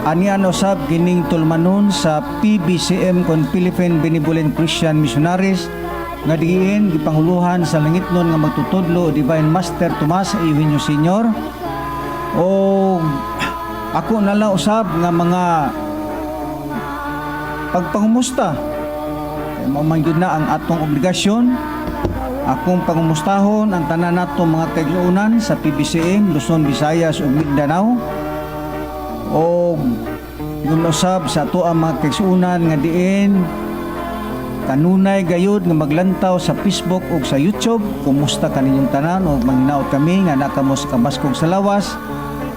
Anian usab kining tulumanon sa PBCM kon Philippine Benevolent Christian Missionaries nga diin gipanguluhan sa langitnon nga magtutudlo, Divine Master Tomas Eugenio Senior. O ako nala usab nga mga pagpangumusta kay mao man gyud na ang atong obligasyon. Akong pangumustahon ang tanan nato mga kaigsuonan sa PBCM Luzon, Visayas ug Mindanao o yung usab sa ato ang mga kaigsuonan nga diin kanunay gayud nga maglantaw sa Facebook ug sa YouTube. Kumusta kaninyong tanan ug manghinaot kami nga naa kamo sa kabaskog sa lawas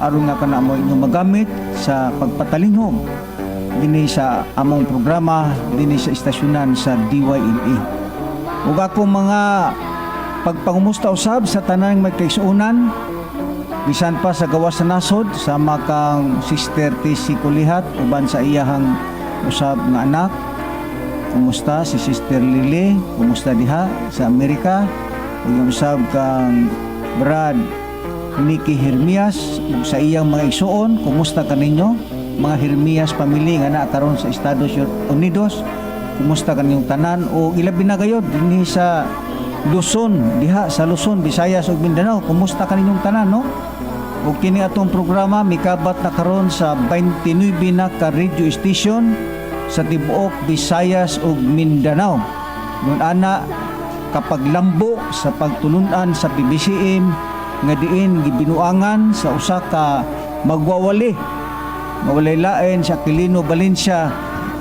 aron nga kana mo inyong magamit sa pagpatalinghog dinhi sa among programa dinhi sa istasyonan sa DYLE. Ug akong mga pagpangumusta usab sa tanang magkaigsuonan bisan pa sa gawas sa nasod, sama kang Sister TC Kulihat uban sa iyahang usab nga anak. Kumusta si Sister Lily? Kumusta diha sa Amerika? Ug yung usab kang Brad Nicky Hermias ug sa iyang mga igsuon, kumusta kaninyo mga Hermias family nga naa karon sa Estados Unidos? Kumusta kaninyong tanan? O ilabi na gayod dinhi sa Luzon, diha sa Luzon, Visayas ug Mindanao, kumusta kaninyong tanan, no? Ug kini atong programa mikabat na karon sa 29 na ka radio station sa tibuok Visayas ug Mindanao. Ngun ana kapaglambo sa pagtulunan sa PBCM nga diin gibinuangan sa usa ka magwawali nga walay lain sa Aquilino Valencia,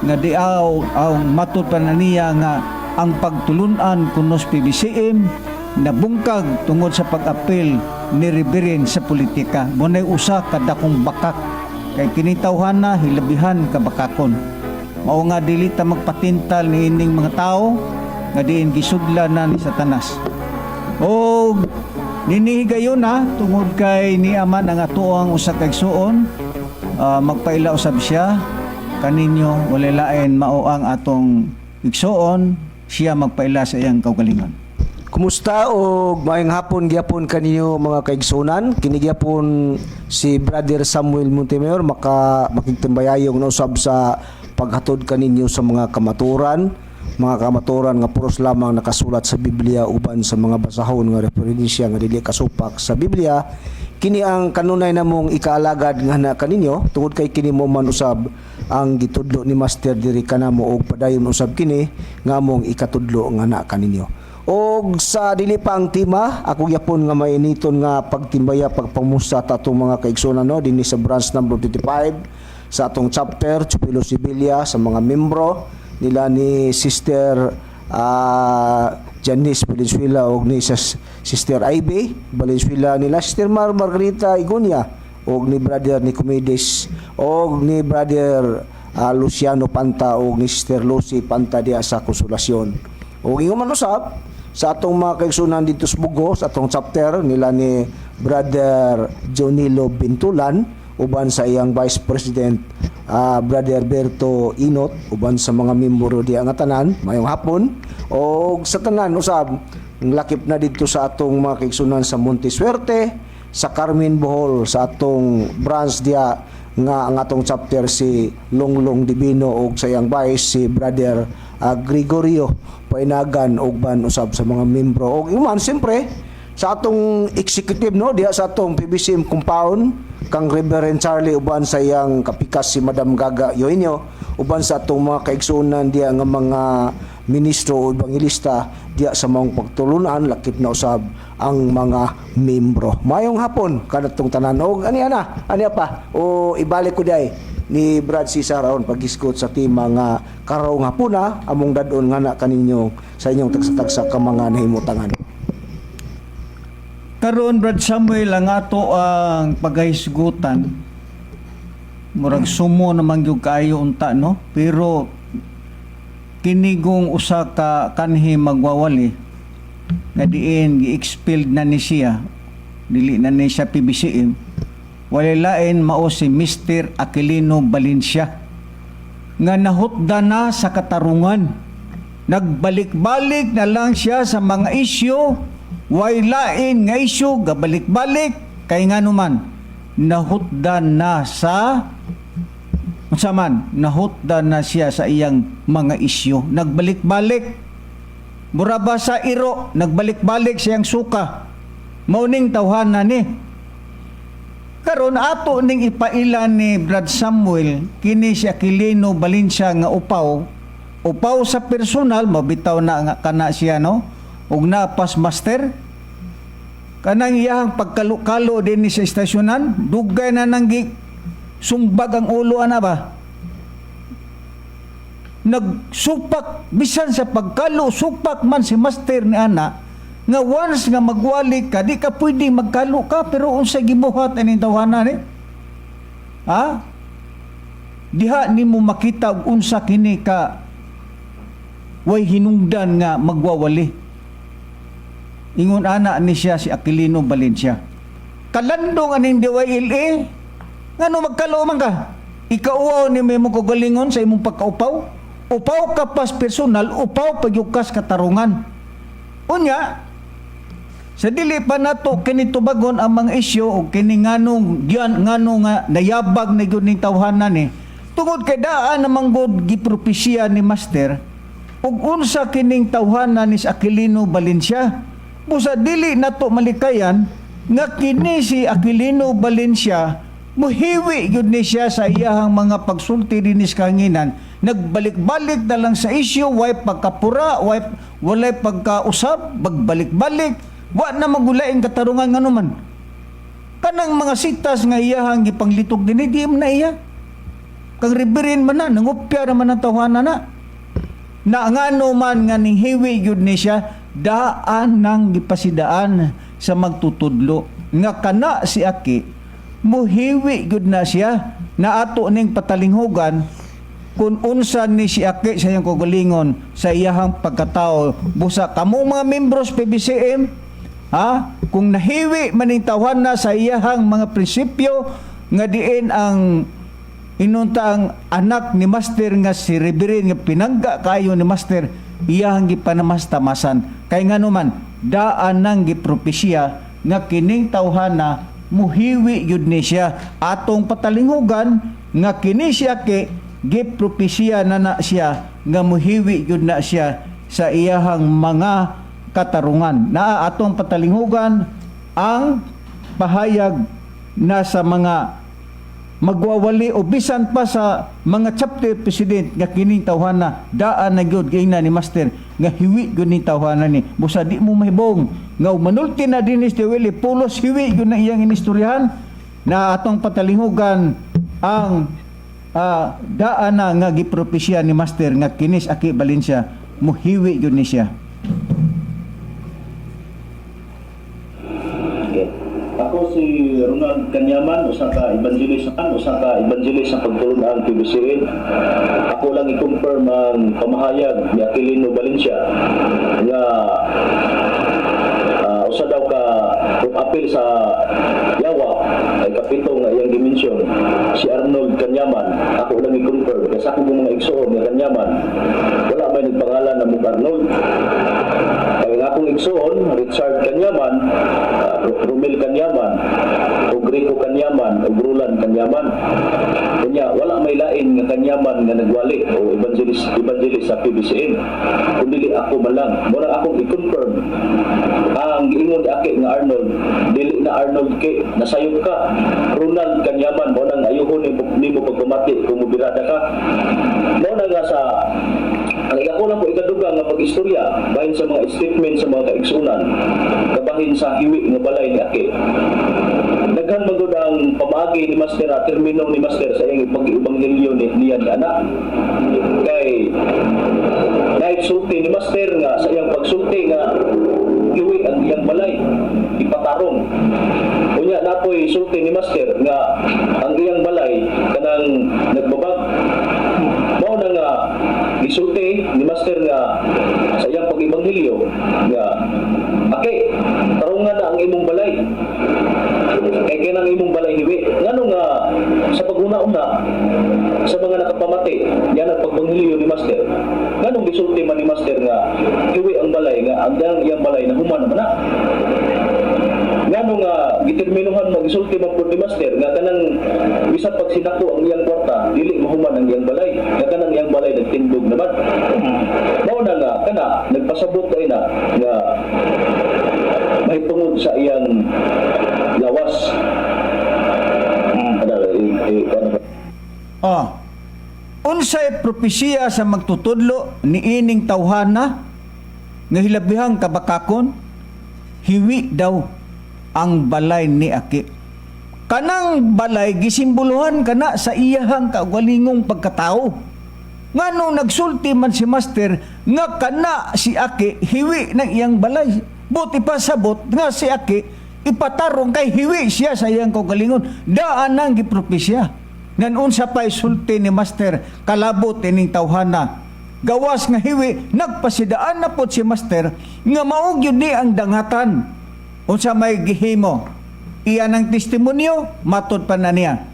nga diaw ang matud pa na niya nga ang pagtulunan kunos PBCM nabungkag tungod sa pag-apil ni Reverend sa politika. Munay usa ka dakong bakak kay kini tawhana hilabihan ka bakakon. Mao nga dili ta magpatintal ni ining mga tao nga diin gisudlan na ni Satanas. O ninihigayon na tungod kay ni aman ang atoang usa ka igsuon, magpaila usab siya kaninyo. Walay lain, mao ang atong igsuon, siya magpaila sa iyang kaugalingon. Kumusta o maayong hapon gyapon kaninyo, mga kaigsunan. Kini gyapon si Brother Samuel Montemayor, makigtimbayayong na usab sa paghatod kaninyo sa mga kamaturan nga puros lamang nakasulat sa Biblia uban sa mga basahon nga referensya nga dili kasupak sa Biblia. Kini ang kanunay namong ikaalagad nga na kaninyo tungod kay kini mo man usab ang gitudlo ni Master diri kanamo og padayon usab kini nga among ikatudlo nga na kaninyo. Og sa dili pa ang tema, ako gyapon nga mainiton nga pagtimbaya, pagpamusta ta atong mga kaigsuonan, no, dinhi sa branch number 25 sa atong chapter Chupilo Sibilia, sa mga membro nila ni Sister Janice Valenzuela og ni Sister Ivy Valenzuela, nila Sister Margarita Igunya og ni Brother Nicomedes og ni Brother Luciano Panta og ni Sister Lucy Panta diha sa Konsolasyon. Og ingon man usab sa atong mga kaigsunan dito sa Bugo, sa atong chapter nila ni Brother Jonilo Bintulan uban sa iyang Vice President, Brother Berto Inot, uban sa mga membro diha nga tanan, mayong hapon. Og sa tanan usab ang lakip na dito sa atong mga kaigsunan sa Monte Suerte, sa Carmen, Bohol, sa atong branch diha nga ang atong chapter si Longlong Divino og sa iyang vice si Brother Gregorio Painagan og ban usab sa mga membro og man siyempre sa atong executive, no, diha sa atong PBCM compound kang Reverend Charlie uban sa iyang kapikas si Madam Gaga Eugenio, uban sa atong mga kaigsuonan diha nga mga ministro o ebanghelista diha sa maong pagtulunan, lakip na usab ang mga membro. Mayong hapon kanatong tanan. Og aniya na, aniya pa o ibalik ko diay ni Brad Cesar aron paghisgot sa tema nga karong hapuna among dadon nga na kaninyo sa inyong tagsa-tagsa ka mga nahimutangan. Karon, Brad Samuel, ang ato ang paghahisgutan murag sumo naman gyud kaayo unta, no, pero kinigong usa ka kanhi magwawali nga diin gi-expelled na ni siya, dili na ni siya PBCM, walay lain, mao si Mr. Aquilino Valencia nga nahutda na sa katarungan. Nagbalik-balik na lang siya sa mga isyu, way lain nga isyu, gabalik-balik kay nganuman nahutda na sa Unsa man, nahutdan na siya sa iyang mga isyu. Nagbalik-balik. Mura ba sa iro, nagbalik-balik siyang suka. Mauning tawhana ni. Karon ato ning ipailan ni Brad Samuel kini si Aquilino Valencia nga upaw. Upaw sa personal, mabitaw na nga kana siya, no? Ug napas master kanang iyahang pagkalo-kalo din ni sa istasyonan, dugay na nang sumbag ang ulo ana ba. Nagsupak bisan sa pagkalo, supak man si master ni ana nga once nga magwali ka, di ka pwede magkalo ka, pero unsa gibuhat aning tawhana ni, ha? Diha nimo makita og unsa kini ka way hinungdan nga magwawali. Ingon ana ni siya si Aquilino Valencia, kalandong aning DYLA, ngano magkalo man ka? Ikauaw ni mo imong kagalingon sa imong pagkaupaw. Upaw ka pas personal, upaw pagyukas katarungan. Unya sa dili pa nato kini tubagon ang mga isyu o kini nganong diyan, ngano nga nayabag na gyud ning tawhana ni, tungod kay daan namang gud gipropesya ni master ug unsa kining tawhana ni sa Aquilino Valencia. Busa dili nato malikayan nga kini si Aquilino Valencia muhiwi gyud ni siya sa iyahang mga pagsulti dinis kahanginan. Nagbalik-balik na lang sa isyu, way pagkapura, way walay pagkausab, bagbalik-balik, wa na magulaing katarungan. Ngano man kanang mga sitas nga iyahang gipanglitok dinhi, di man na iya kang reverend man na, nangupya naman ang tawhana na na. Ngano man nga ning hiwi gyud ni siya, daan nang gipasidaan sa magtutudlo nga kana si Aki muhiwi gyud na siya, na ato ning patalinghugan kung unsa ni si Aki sa iyang kagalingon, sa iyahang pagkatao. Busa kamo mga membros PBCM, ha, kung nahiwi maning tawhana sa iyahang mga prinsipyo nga diin ang inunta ang anak ni master nga si Reverend nga pinangga kayo ni master, iyahang gipanamastamasan, kay ngano man daan nang gipropesya nga kining tawhana muhiwi gyud ni siya. Atong patalinghugan nga kini siya ke gipropesya na na siya nga muhiwi gyud na siya sa iyahang mga katarungan. Na atong patalinghugan ang pahayag na sa mga magwawali o bisan pa sa mga chapter president nga kining tawhana daan na gyud giingnan ni master nga hiwi gyud ning tawhana ni. Busa di mo mahibong nga manulti na dinis ni Willie pulos hiwi gyud na iyang inistoryahan, na atong patalinghugan ang daan na nga gipropesya ni master nga kinis Aki Valencia muhiwi gyud ni siya. Okay. Ako si Ronald Kanyaman, usa ka evangelist sa pagtulun-an PBCN. Ako lang i-confirm ang pamahayag ni Aquilino Valencia nga usa daw ka kung apil sa yawa ay kapito nga iyang dimensyon si Arnold Kanyaman. Ako lang i-confirm kasi ako mga igsoon nga Kanyaman, wala may nagpangalan na mong Arnold. Kaya nga akong igsoon, Richard Kanyaman, Romel Kanyaman, ug Rico Kanyaman, ug Roland Kanyaman. Kunya, wala may lain nga Kanyaman nga nagwali o evangelist sa PBCM. Kundi ako man lang. Mura akong i-confirm ang giingon ni Aki nga Arnold, dili na Arnold ke, nasayop ka. Ronald Kanyaman, mo nang ayuhon nimo pagpamati kung mubirada ka. Mo na nga sa ang ako lang po ikaduga nga pag-istorya bahin sa mga statement sa mga kaigsunan kabahin sa hiwi nga balay ni Aki. Daghan man gud ang pamaagi ni Master, termino ni Master sa iyang pag-ebanghelyo ni niya ni anak. Kay naitsulti ni Master nga sa iyang pagsulti nga hiwi ang iyang balay ipatarong. Unya napoy sulti ni Master nga ang iyang balay kanang nagbabag. Mao na nga gisulti ni Master nga sa iyang pag-ebanghelyo nga, "Ake, tarungan na ang imong balay. Kay kanang imong balay hiwi." Ngano nga sa paguna-una sa mga nakapamati yan ang pagbanghelyo ni Master, nganong gisulti man ni Master nga hiwi ang balay, nga ang iyang balay na human man na? Ngano nga giterminuhan, magisulti man pud ni Master nga kanang bisan pag sinako ang iyang kwarta, dili mahuman ang iyang balay, nga kanang iyang balay nagtindog naman. Mao na nga kana nagpasabot kay na nga mahitungod sa iyang lawas. Ano, ano ba? Oh. Unsay propesiya sa magtutudlo niining tawhana nga hilabihang kabakakon? Hiwi daw ang balay ni Aki. Kanang balay gisimboluhan kana sa iyahang kaugalingong pagkatao. Ngano nagsulti man si Master nga kana si Aki hiwi ng iyang balay? Buti pa sabot nga si Aki ipatarong kay hiwi siya sa iyang kaugalingon. Daan nang gipropesya. Ngan unsa pa'y sulti ni Master kalabot ining tawhana? Gawas nga hiwi, nagpasidaan na pod si Master nga mao gyud ni ang dangatan. Unsa may gihimo? Iyan ang testimonyo, matod pa na niya.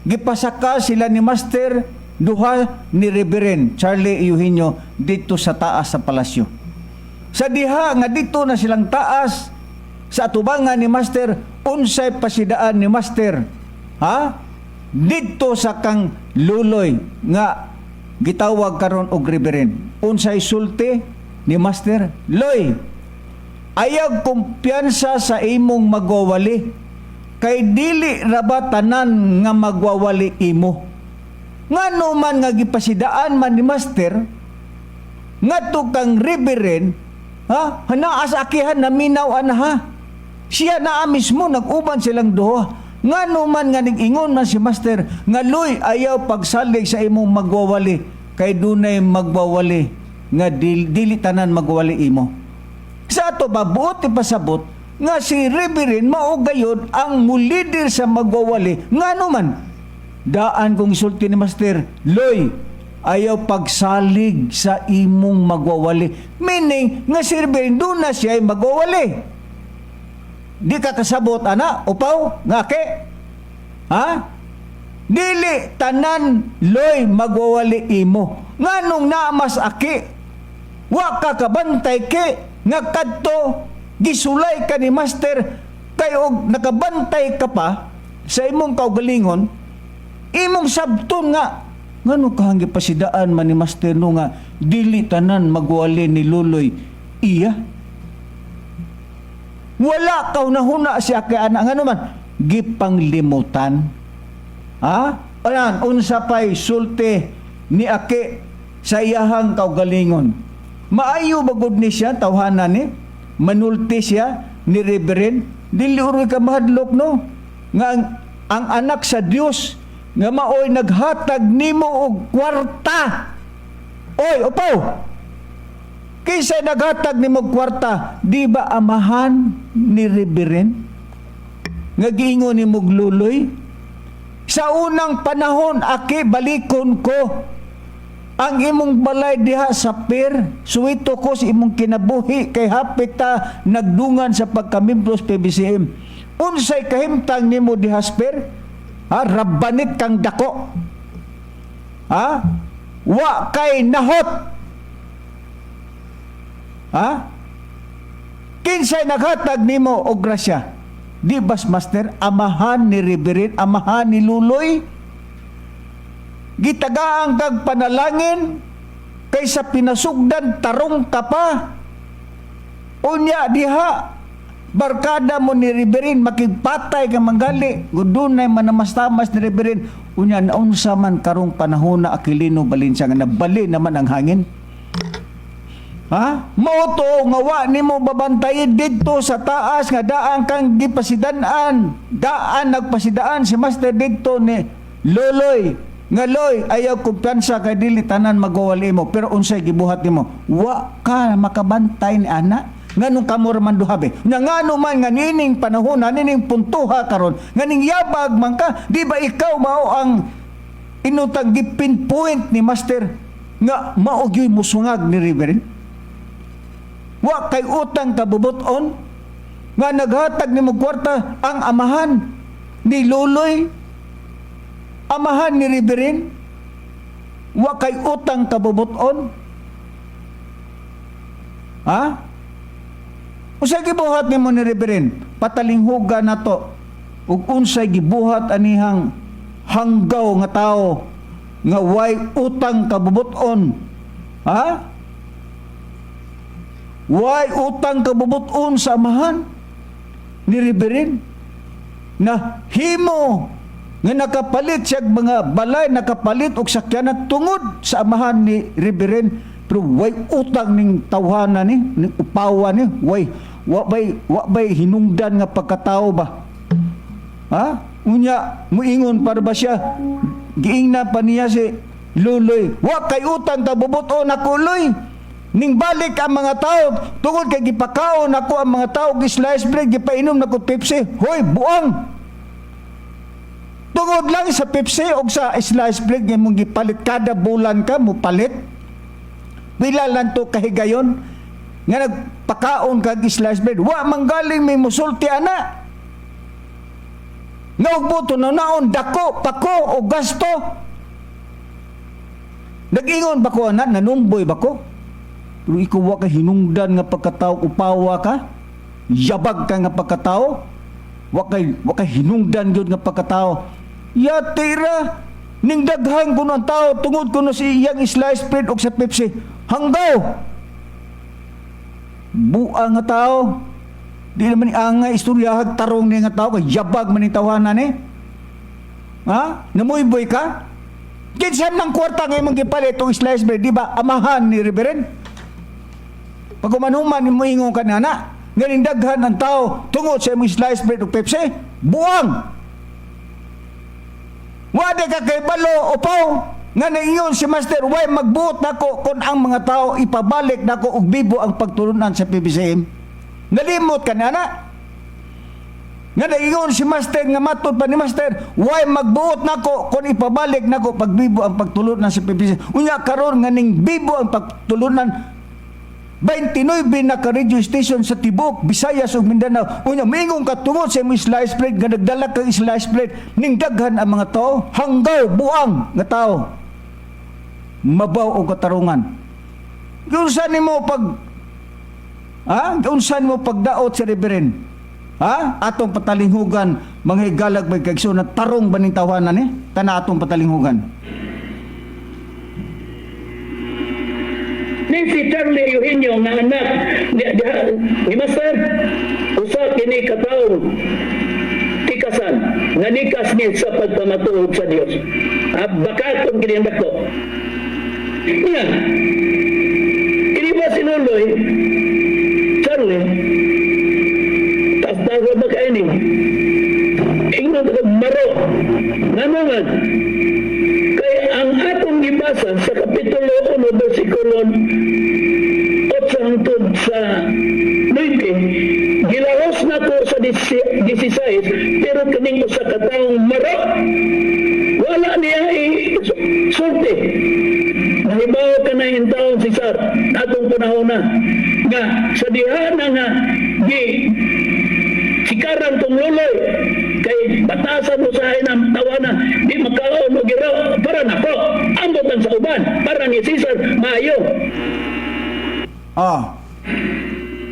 Gipasaka sila ni Master duha ni Reverend Charlie Eugenio dito sa taas sa palasyo. Sa diha nga dito na silang taas sa atubangan ni Master, unsay pasidaan ni Master? Ha? Dito sa kang Luloy nga gitawag karon og Reverend. Unsay sulti ni Master? "Loy, ayaw kumpiyansa sa imong magwawali kay dili ra ba tanan nga magwawali imo?" Ngano man nga gipasidaan man ni Master ngadto kang Reverend, ha, naa sa akihan, naminaw ana ha. Siya naa mismo, nag-uban silang duha. Ngano man nga ning-ingon man si Master nga, "Loy, ayaw pagsalig sa imong magwawali kay dunay magwawali nga dili tanan magwawali imo." Sa ato ba, buot ipasabot nga si Reverend mao gayod ang mulider sa magwawali? Ngano man daan kong isulti ni Master, "Loy, ayaw pagsalig sa imong magwawali," meaning nga si Reverend doon na siya ay magwawali. Di ka kasabot ana, upaw nga ke, ha? Dili tanan, Loy, magwawali imo. Nganong naamas aki, wa ka kabantay ke nga kadto gisulay ka ni Master? Kay og nakabantay ka pa sa imong kaugalingon, imong sabton nga ngano kahang gipasidaan man ni Master no nga dili tanan magwali ni Luloy iya. Wala ka hunahuna si Aki ana. Ngano man gipanglimutan, ha? Ayan, unsa pay sulti ni Aki sa iyahang kaugalingon? Maayo bagod ni siya, tawhana ni manulti siya ni Reverend. Dili uroy ka mahadlok no nga ang anak sa Dios nga maoy naghatag nimo og kwarta. Oy, upaw! Kinsa naghatag nimo og kwarta? Di ba amahan ni Reverend? Nga giingon nimo og Luloy? Sa unang panahon, Aki, balikon ko ang imong balay diha sa pier. Suwito ko sa imong kinabuhi kay hapit ta nagdungan sa pagkamimbros PBCM. Unsay kahimtang nimo diha sa pier? Ha, rabanit kang dako. Ha? Wa kay nahot. Ha? Kinsay naghatag nimo og grasya? Di bas Master, amahan ni Reverend, amahan ni Luloy? Gitagaan kag panalangin kaysa pinasugdan tarong ka pa. Unya diha barkada mo ni Reverend, makigpatay ka manggali, dunay manamastamas ni Reverend. Unya naunsa man karong panahon na, Aquilino Valencia, nga nabali naman ang hangin? Ha? Mao to nga wa nimo babantayin didto sa taas nga daan kang gipasidan-an. Daan nagpasidaan si Master didto ni Loloy nga, "Loy, ayaw kumpiyansa kay dili tanan magwawali mo." Pero unsay gibuhat nimo? Wa ka makabantay ni ana. Nganong kamo ra man duha be? Nga ngano man nga nining panahon, nining puntuha karon, nga ning yabag man ka, di ba ikaw mao ang inutang gipinpoint ni Master nga mao gyud musungag ni Reverend? Wa kay utang kabubuton nga naghatag nimo kwarta ang amahan ni Luloy, amahan ni Reverend. Wa kay utang kabubuton. Ha? Unsay gibuhat nimo ni Reverend? Patalinghuga nato ug unsay gibuhat anihang hanggaw nga tao nga way utang kabubut-on. Ha? Way utang kabubut-on sa amahan ni Reverend na himo nga nakapalit siya mga balay, nakapalit og sakyanan tungod sa amahan ni Reverend, pero way utang ning tawhana ni, ning upawa ni, way wa bay hinungdan nga pagkatao ba? Ha? Unya muingon para ba siya, giingna pa niya si Luloy, "Wa kay utang kabubut-on ako, Luloy. Ning balik ang mga tao tungod kay gipakaon ako ang mga tao og slice bread, gipainom nako Pepsi." Hoy, buang! Tungod lang sa Pepsi o sa slice bread nga mong gipalit kada bulan ka mo palit. Pila lang to kahigayon nga nagpakaon kag slice bread. Wa man galing may musulti ana. Nga ug buto na naon dako pako o gasto. Nag-ingon ba ko ana, nanumboy ba ko? Pero ikaw wa ka hinungdan nga pagkatao, upawa ka? Yabag ka nga pagkatao? Wa kay hinungdan gyud nga pagkatao. Yatira ning daghan kuno ang tao tungod kuno sa iyang slice bread og sa Pepsi. Hanggaw. Buang nga tao. Di naman ni angay istoryahag tarong ni nga tao kay yabag man ni tawhana ni. Ha? Namuyboy ka? Kinsa ng kwarta nga imong gipalit og slice bread, di ba? Amahan ni Reverend. Pag human-human mo ingon ka na na, ganing daghan ang tao tungod sa imong slice bread ug Pepsi, buang! Wa di ka kay balo upaw nga naingon si Master, "Way magbuot nako kung ang mga tao ipabalik nako og bibo ang pagtulunan sa PBCM." Nalimot ka na na. Nga naingon si Master nga matod pa ni Master, "Way magbuot nako kung ipabalik nako pagbibo ang pagtulunan sa PBCM." Unya karon nga ning bibo ang pagtulunan, 29 na ka radio station sa tibuok Visayas ug Mindanao. Unya mingon ka tungod sa imong slice bread nga nagdala kang slice bread ning daghan ang mga tao. Hanggaw, buang nga tao. Mabaw og katarungan. Giunsa nimo pag, ha? Giunsa nimo pagdaot si Reverend? Ha? Atong patalinghugan, mga higalag may kaigsoon, tarong ba ning tawhanan ni? Tana atong patalinghugan. Ni si Charlie Eugenio nga anak ni Master, usa kini kataong tikasan nga nikas ni sa pagpamatuod sa Dios. Ah, baka kung kini ang dako. Nga, ini ba si Nuloy, Charlie, taas-taas ba kayo ni? Ingnon ko, maro, ngano nga, kay ang atong gibasa sa Kapitulo 1, versikulo 8 hangtod sa 9, gilahos na ko sa 16, pero kining usa ka taong maro, wala niya sulti. Nahibaw ka na yung taong si Sar, atong panahon na, nga sa diha na nga, gi, sikaran tong luloy, kay batasan mo sa ang tawana, di makaon o giro, para nako, ambot ang sa uban, para ni Cesar, maayo. Ah.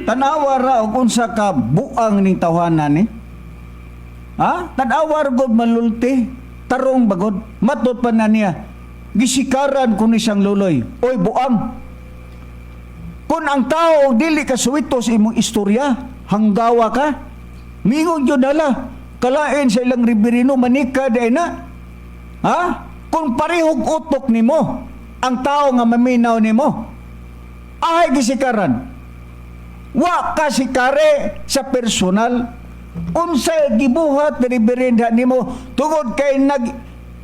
Tanawa ra og unsa ka buang ning tawhana ni. Ha? Tanawa ra gud malulti. Tarong bagod. Matod pa na niya. Gisikaran ko ni siyang luloy. Oy, buang. Kung ang tao dili ka suwito sa imong istorya, hanggawa ka. Mingon jud nala. Kalain sa ilang riberino manika day na. Ha? Kung parehog utok nimo, ang tao nga maminaw nimo, ay gisikaran. Wa ka sikare sa personal. Unsay gibuhat ni reverenda nimo tungod kay nag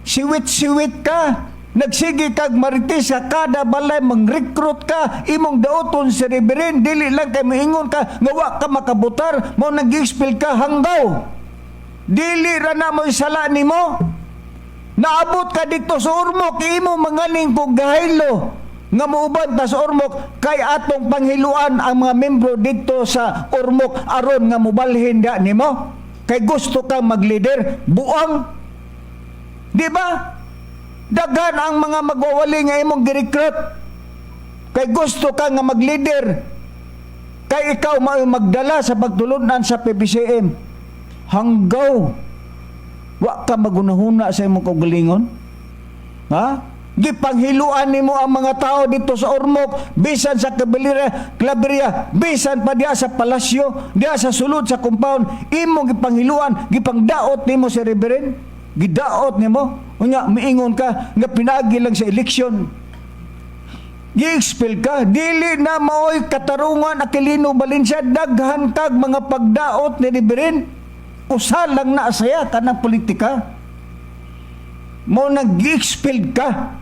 siwit-siwit ka, nagsige kag marites sa kada balay, mang-recruit ka, imong daoton si reverend, dili lang kay moingon ka nga wa ka makabutar, mo nag-expel ka. Hanggaw, dili ra na mo sala nimo. Naabot ka dito sa Ormoc, imo mangaling kog gahaylo nga muuban ta sa Ormoc kay atong panghiluan ang mga membro dito sa Ormoc aron nga mobalhin da nimo kay gusto ka maglider. Buang, di ba? Daghan ang mga magwawali nga imong girecruit kay gusto ka nga maglider. Kay ikaw mao'y magdala sa pagtulunan sa PBCM. Hanggaw wa ka magunahuna sa imong kaugalingon. Ha? Gipanghiluan nimo ang mga tao dito sa Ormoc, bisan sa Claveria, Claveria, bisan pa diya sa palasyo, diya sa sulod sa compound, imong gipanghiluan, gipangdaot nimo si Reverend, gidaot nimo. Unya miingon ka nga pinagi lang sa eleksyon. Gi-expel ka, dili na maoy katarungan. Aquilino Valencia, daghan kag mga pagdaot ni Reverend. Usa lang na saya kanang politika. Mo nag-expel ka.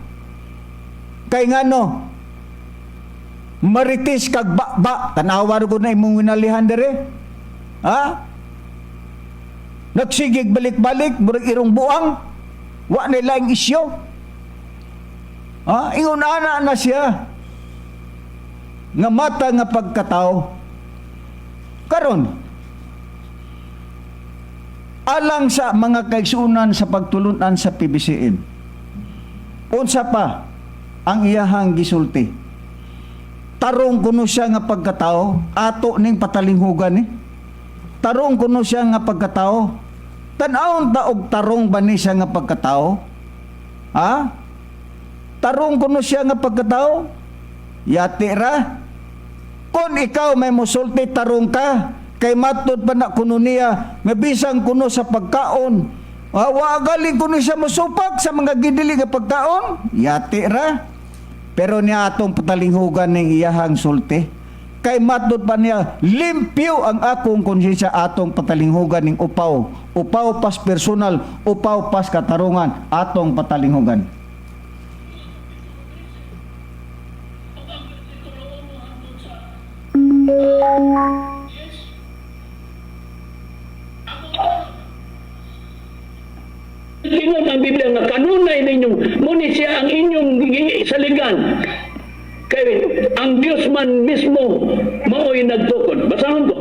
Kay ngano? Marites kag ba, tanawa ko na imong winalihan dere. Ha? Nagsigig balik-balik, murag irong buang. Wa na laing isyo. Ha? Ingon ana na siya. Nga mata nga pagkatao. Karon, alang sa mga kaigsunan sa pagtulunan sa PBCM, unsa pa ang iyahang gisulti? Tarong kuno siya nga pagkatao, ato ning patalinghugan ni. Tarong kuno siya nga pagkatao. Tan-awon ta og tarong ba ni siya nga pagkatao? Ha? Tarong kuno siya nga pagkatao? Yati ra. Kung ikaw may musulti, tarong ka, kay matud pa na kuno niya nga bisan kuno sa pagkaon, ah, wa galing kuno siya musupak sa mga gidili nga pagkaon. Yati ra. Pero niya atong patalinghugan ning iyahang sulti. Kay matud pa niya, limpyo ang akong konsensya. Atong patalinghugan ning upaw. Upaw pas personal, upaw pas katarungan, atong patalinghugan. Ingon ang Biblia nga kanunay ninyong muni siya ang inyong saligan. Kay ang Dios man mismo mao'y nagtukod. Basahon ko.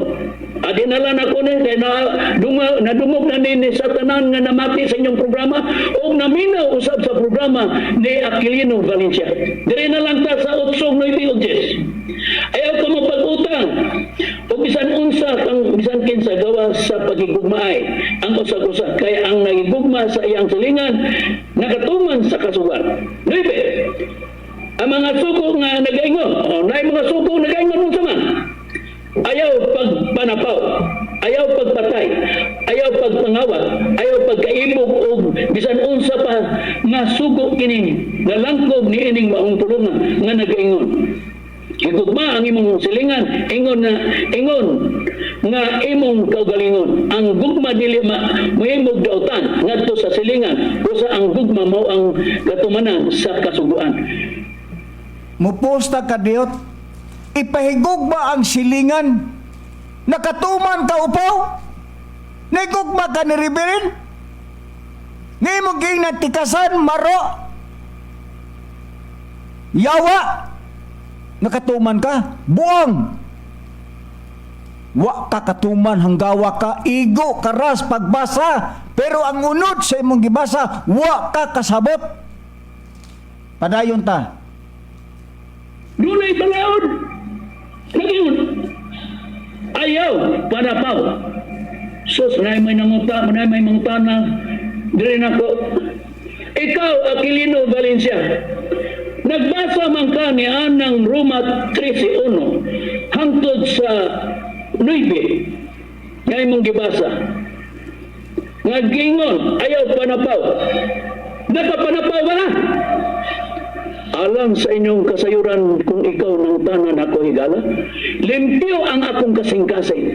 Adi na lang ako ni kay na dunga, nadungog na ni sa tanan nga namati sa inyong programa o naminaw usab sa programa ni Aquilino Valencia. Diri na lang ta sa 8, 9 ug 10. Ayaw ka mapag-utang o bisan unsa kang bisan kinsa gawa sa pagigugmaay ang usag-usa, kay ang nagigugma sa iyang silingan nakatuman sa kasugan. 9. Ang mga sugo nga nagaingon, oh, naay mga sugo nagaingon unsa man? Ayaw pagpanapaw, ayaw pagpatay, ayaw pagpangawat, ayaw pagkaibog og bisan unsa pa nga sugo kini nga langkob ni ining maong pulungan nga nagaingon. Higugma ang imong silingan, ingon na ingon nga imong kaugalingon. Ang gugma dili ma mahimog dautan ngadto sa silingan, usa ang gugma mao ang katumanan sa kasuguan. Muposta ka diot, ipahigugma ang silingan. Nakatuman ka upaw? Nigugma ka ni Reverend? Nga imong giingnan tikasan, maro, yawa, nakatuman ka, buang. Wa ka katuman, hanggawa ka, igo, karas, pagbasa, pero ang unod sa imong gibasa, wa ka kasabot. Padayon ta. Dunay balaod. Nagyun. Ayaw panapaw. Sus, nay may nanguta, nay may mangutana. Diri nako. Ikaw, Aquilino Valencia, nagbasa man ka ni anang Roma 13.1 hangtod sa 9 nga imong gibasa. Nga gingon, ayaw panapaw. Nakapanapaw ba na? Alang sa inyong kasayuran kung ikaw ng tanan ako higala, limpyo ang akong kasing-kasing.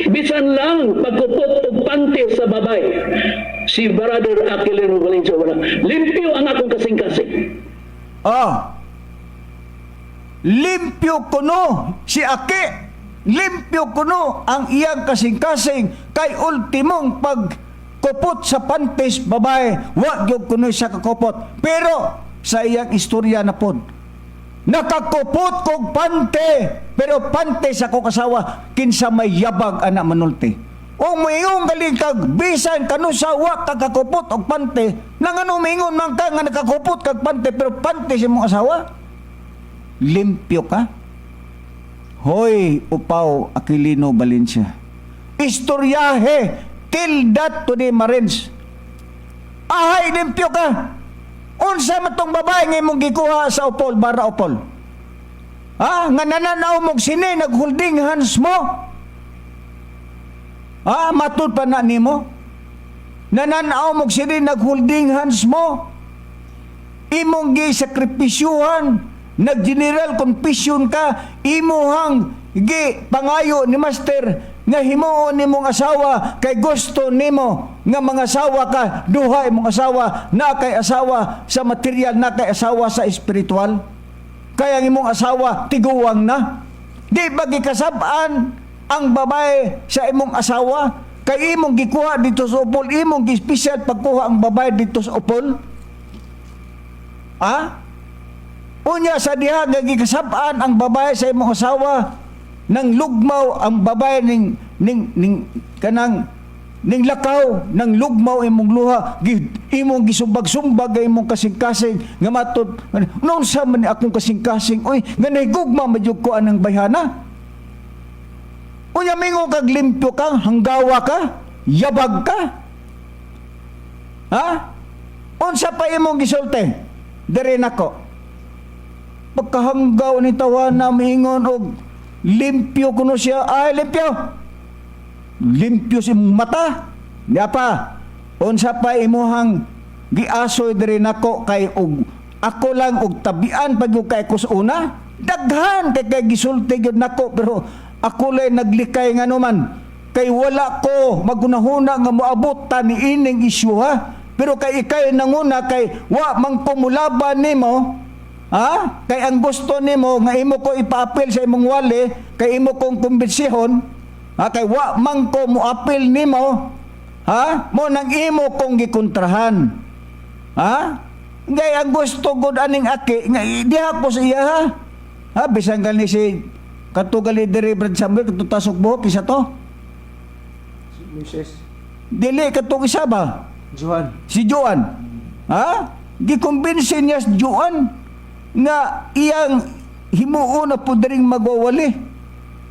Bisan lang pagkupot og pante sa babay, si Brother Aquilino Valencia wala. Limpyo ang akong kasing-kasing. Ah. Limpyo kuno si Aki. Limpyo kuno ang iyang kasing-kasing kay ultimong pagkupot sa pantes babae, wa gyud kuno siya kakupot. Pero sa iyang istorya na pod, nakakupot kog pante, pero pante sa akong asawa, kinsa may yabag ana manulti? O moingon galing kag bisan kanusa wa ka kakupot og pante, nangano moingon man ka nga nakakupot kag pante pero pante sa imong asawa? Limpyo ka? Hoy, Upaw Aquilino Valencia. Istoryahe till that today, Marines. Ahay, limpyo ka. Unsa man tong babae nga imong gikuha sa Opol, Barra Opol? Ha? Nga nananaw mong sini, nag-holding hands mo? Ha? Matud pa na nimo? Nananaw mong sini, nag-holding hands mo? Imong gi-sakripisyuhan, nag-general confession ka, imuhang gi pangayo ni Master nga himuon nimong asawa kay gusto nimo nga mga asawa ka, duha imong asawa, na kay asawa sa material, na kay asawa sa espiritual. Kaya ang imong asawa tiguwang na. Di ba gikasab-an ang babae sa imong asawa? Kay imong gikuha dito sa Upol, imong gi-special pagkuha ang babae dito sa Upol? Ha? Unya sa diha nga gikasab-an ang babae sa imong asawa, nang lugmaw ang babae ning kanang ning lakaw, nang lugmaw imong luha, imong gisumbag-sumbag ang imong kasing-kasing nga matud noon sa man ni akong kasing-kasing, oy, nga nahigugma man jud ko anang bayhana. Unya mingon kag limpyo ka, hanggawa ka, yabag ka. Ha? Unsa pa imong gisulti diri nako? Pagkahanggaw ni tawana, miingon og limpyo kuno siya. Ay, limpyo, limpyo sa imong mata. Di pa, unsa pa imuhang giasoy diri nako? Kay og ako lang og tabian pag kay ko sa una, daghan kay gisulti gyud nako, pero ako lay naglikay nga man kay wala ko magunahuna nga moabot ta ni ining isyu, ha. Pero kay ikay nanguna, kay wa man ko mulaban nimo. Ha? Kay ang gusto nimo nga imo ko ipaapil sa imong wali, kay imo kong kumbensihon, ha? Kay wa man ko moapil nimo, ha? Mo nang imo kong gikontrahan. Ha? Ngay ang gusto gud aning aki nga diha ko sa iya, ha. Ha, bisan gani si kato gali diri, Brad Samuel, kato tasok buhok isa to. Mrs. Dili, katong isa ba? Johan. Si Joan. Ha? Gikumbinsi niya si Joan nga iyang himuon na po diring magwawali.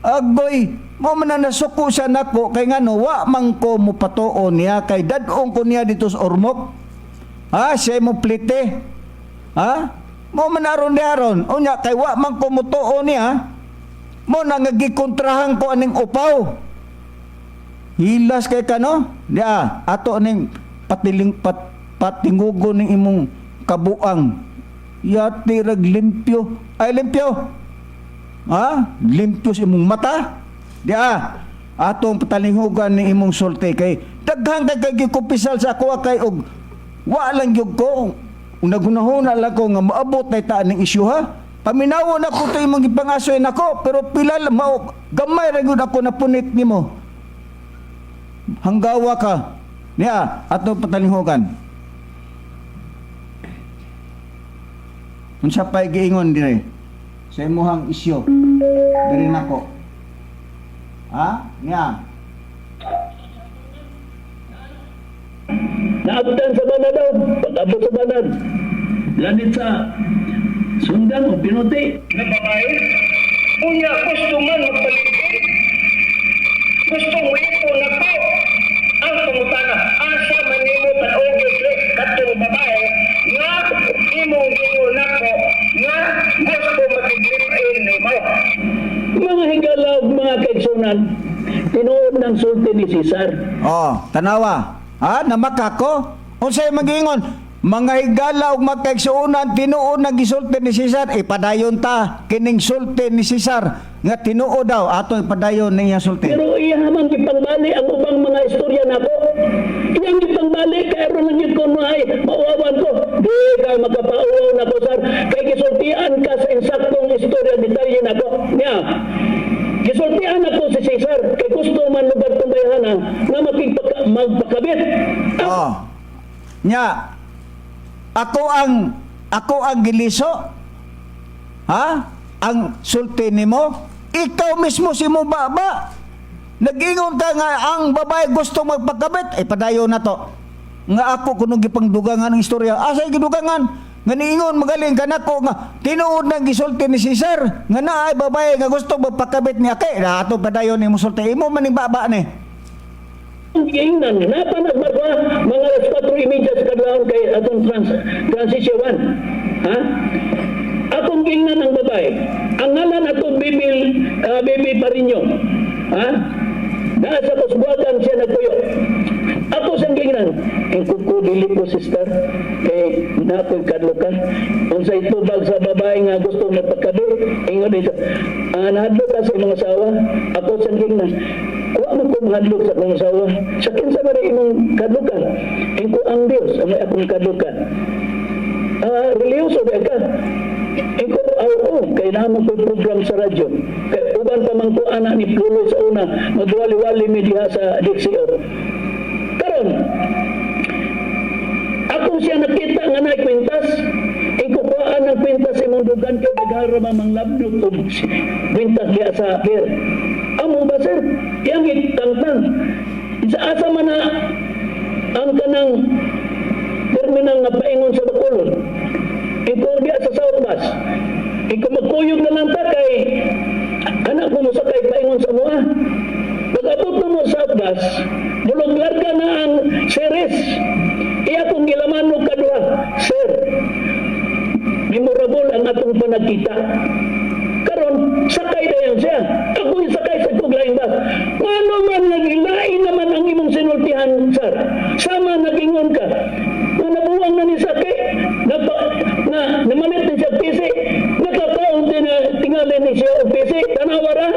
Agoy, mo man na nasuko siya nako kay ngano wa man ko mopatuo niya kay dadong ko niya dito sa Ormoc. Ha, siya mo plite. Ha? Mo man aron di aron. Unya kay wa man ko motuo niya. Mo na nga gikontrahan ko aning upaw. Hilas kay kano? Diya, ato ning patiling patingugo ning imong kabuang. Yati rag limpyo. Ay, limpyo. Ha? Limpyo sa imong mata. Diya, atong patalinghugan ning imong sulti kay daghan kay kay gikupisal sa ako kay og wa lang gyud ko nagunahuna lang ko nga moabot na ta ning isyu, ha. Paminawon ako to imong gipangasoy nako, pero pila lang mao, gamay ra gyud ako napunit nimo. Hanggawa ka. Niya, ato patalinghugan. Unsa pa'y giingon dire sa imuhang isyo diri nako? Ha? Niya. Naabtan sa banad daw, pag-abot sa banad. Lanit sa sundan o pinuti. Na babae. Unya, gusto man magpaligid. Gusto mo na ko. Ang pangutana, asa man nimo tan-og katong babae nga imong gingon nako nga gusto makiglip-in nimo? Mga higala ug mga kaigsunan, tinuod ng sulti ni Cesar. Oh, tanawa. Ha, namaka ko. Unsay magiingon? Mga higala ug magkaigsuonan, tinuod nang gisulti ni Cesar, ipadayon ta kining sulti ni Cesar nga tinuod daw, ato ipadayon ning iyang sulti. Pero iya man gipangbali ang ubang mga istorya nako. Iyang gipangbali kay aron lang gyud ko ay mauwawan ko. Di ka makapauwaw nako, sir, kay gisultian ka sa insaktong istorya detalye nako. Niya. Gisultian ako si Cesar kay gusto man lugar tong bayhana nga magpakabit. Ang Oh. Nya. Ako ang giliso. Ha? Ang sulti nimo, ikaw mismo si mo baba. Nag-ingon ka nga ang babae gusto magpakabit, ay padayon na to. Nga ako kuno gipangdugangan ang istorya. Asa gidugangan? Nga niingon magaling kanako nga tinuod nang gisulti ni Cesar nga naay babae nga gusto magpakabit ni Ake. Na ato padayon ni musulti imo maning baba ni. Giingnan, napa nagbarwa mga alas 4:30 sa kadlawon kay atong transition 1. Ha? Akong giingnan ang babae. Ang ngalan atong Bibi Parinyo. Ha? Naa sa Kusbuagan siya nagpuyo. Ako siyang giingnan. Ang kuko dili ko, sister, kay na ako'y kadlukan. Unsay tubag sa babae nga gusto magpakabit? Ingon dito. Ah, nahadlok ka sa imong asawa. Ako siyang giingnan. Wa man ko mahadlok sa akong asawa. Sa kinsa ba rin imong kadlukan? Ingko ang Dios ang may akong kadlukan. Ah, relihiyoso ba ka? Ingko, oo, kay naman ko program sa radyo. Kay uban pa man ko ana ni Plulo sa una, magwali-wali mi diha sa DXO. Karon, ako siya nakita nga naay kwintas. Ikukuhaan ng kwintas imong dugan kay daghan ra man manglabdot og kwintas diha sa pier. Amo ba, sir? Yang itangtang. Sa asa man na ang kanang terminal nga paingon sa Bacolod? Ikaw diha sa South Bus. Ikaw magkuyog na lang ta kay anak ko mosakay paingon sa mua. Pag abot na mo sa South Bus, mulog larga na ang series. Iya kong gilaman og kadua, "Sir, memorable ang atong panagkita." Karon, sakay dayon siya. Ako sakay sa kog laing bus. Ngano man nagilain naman ang imong sinultihan, sir? Sama nagingon ka. Nga nabuwang na ni sakay, napa, na namalit ni siya PC, nakakaon din na tingali ni siya og PC, tanawa ra.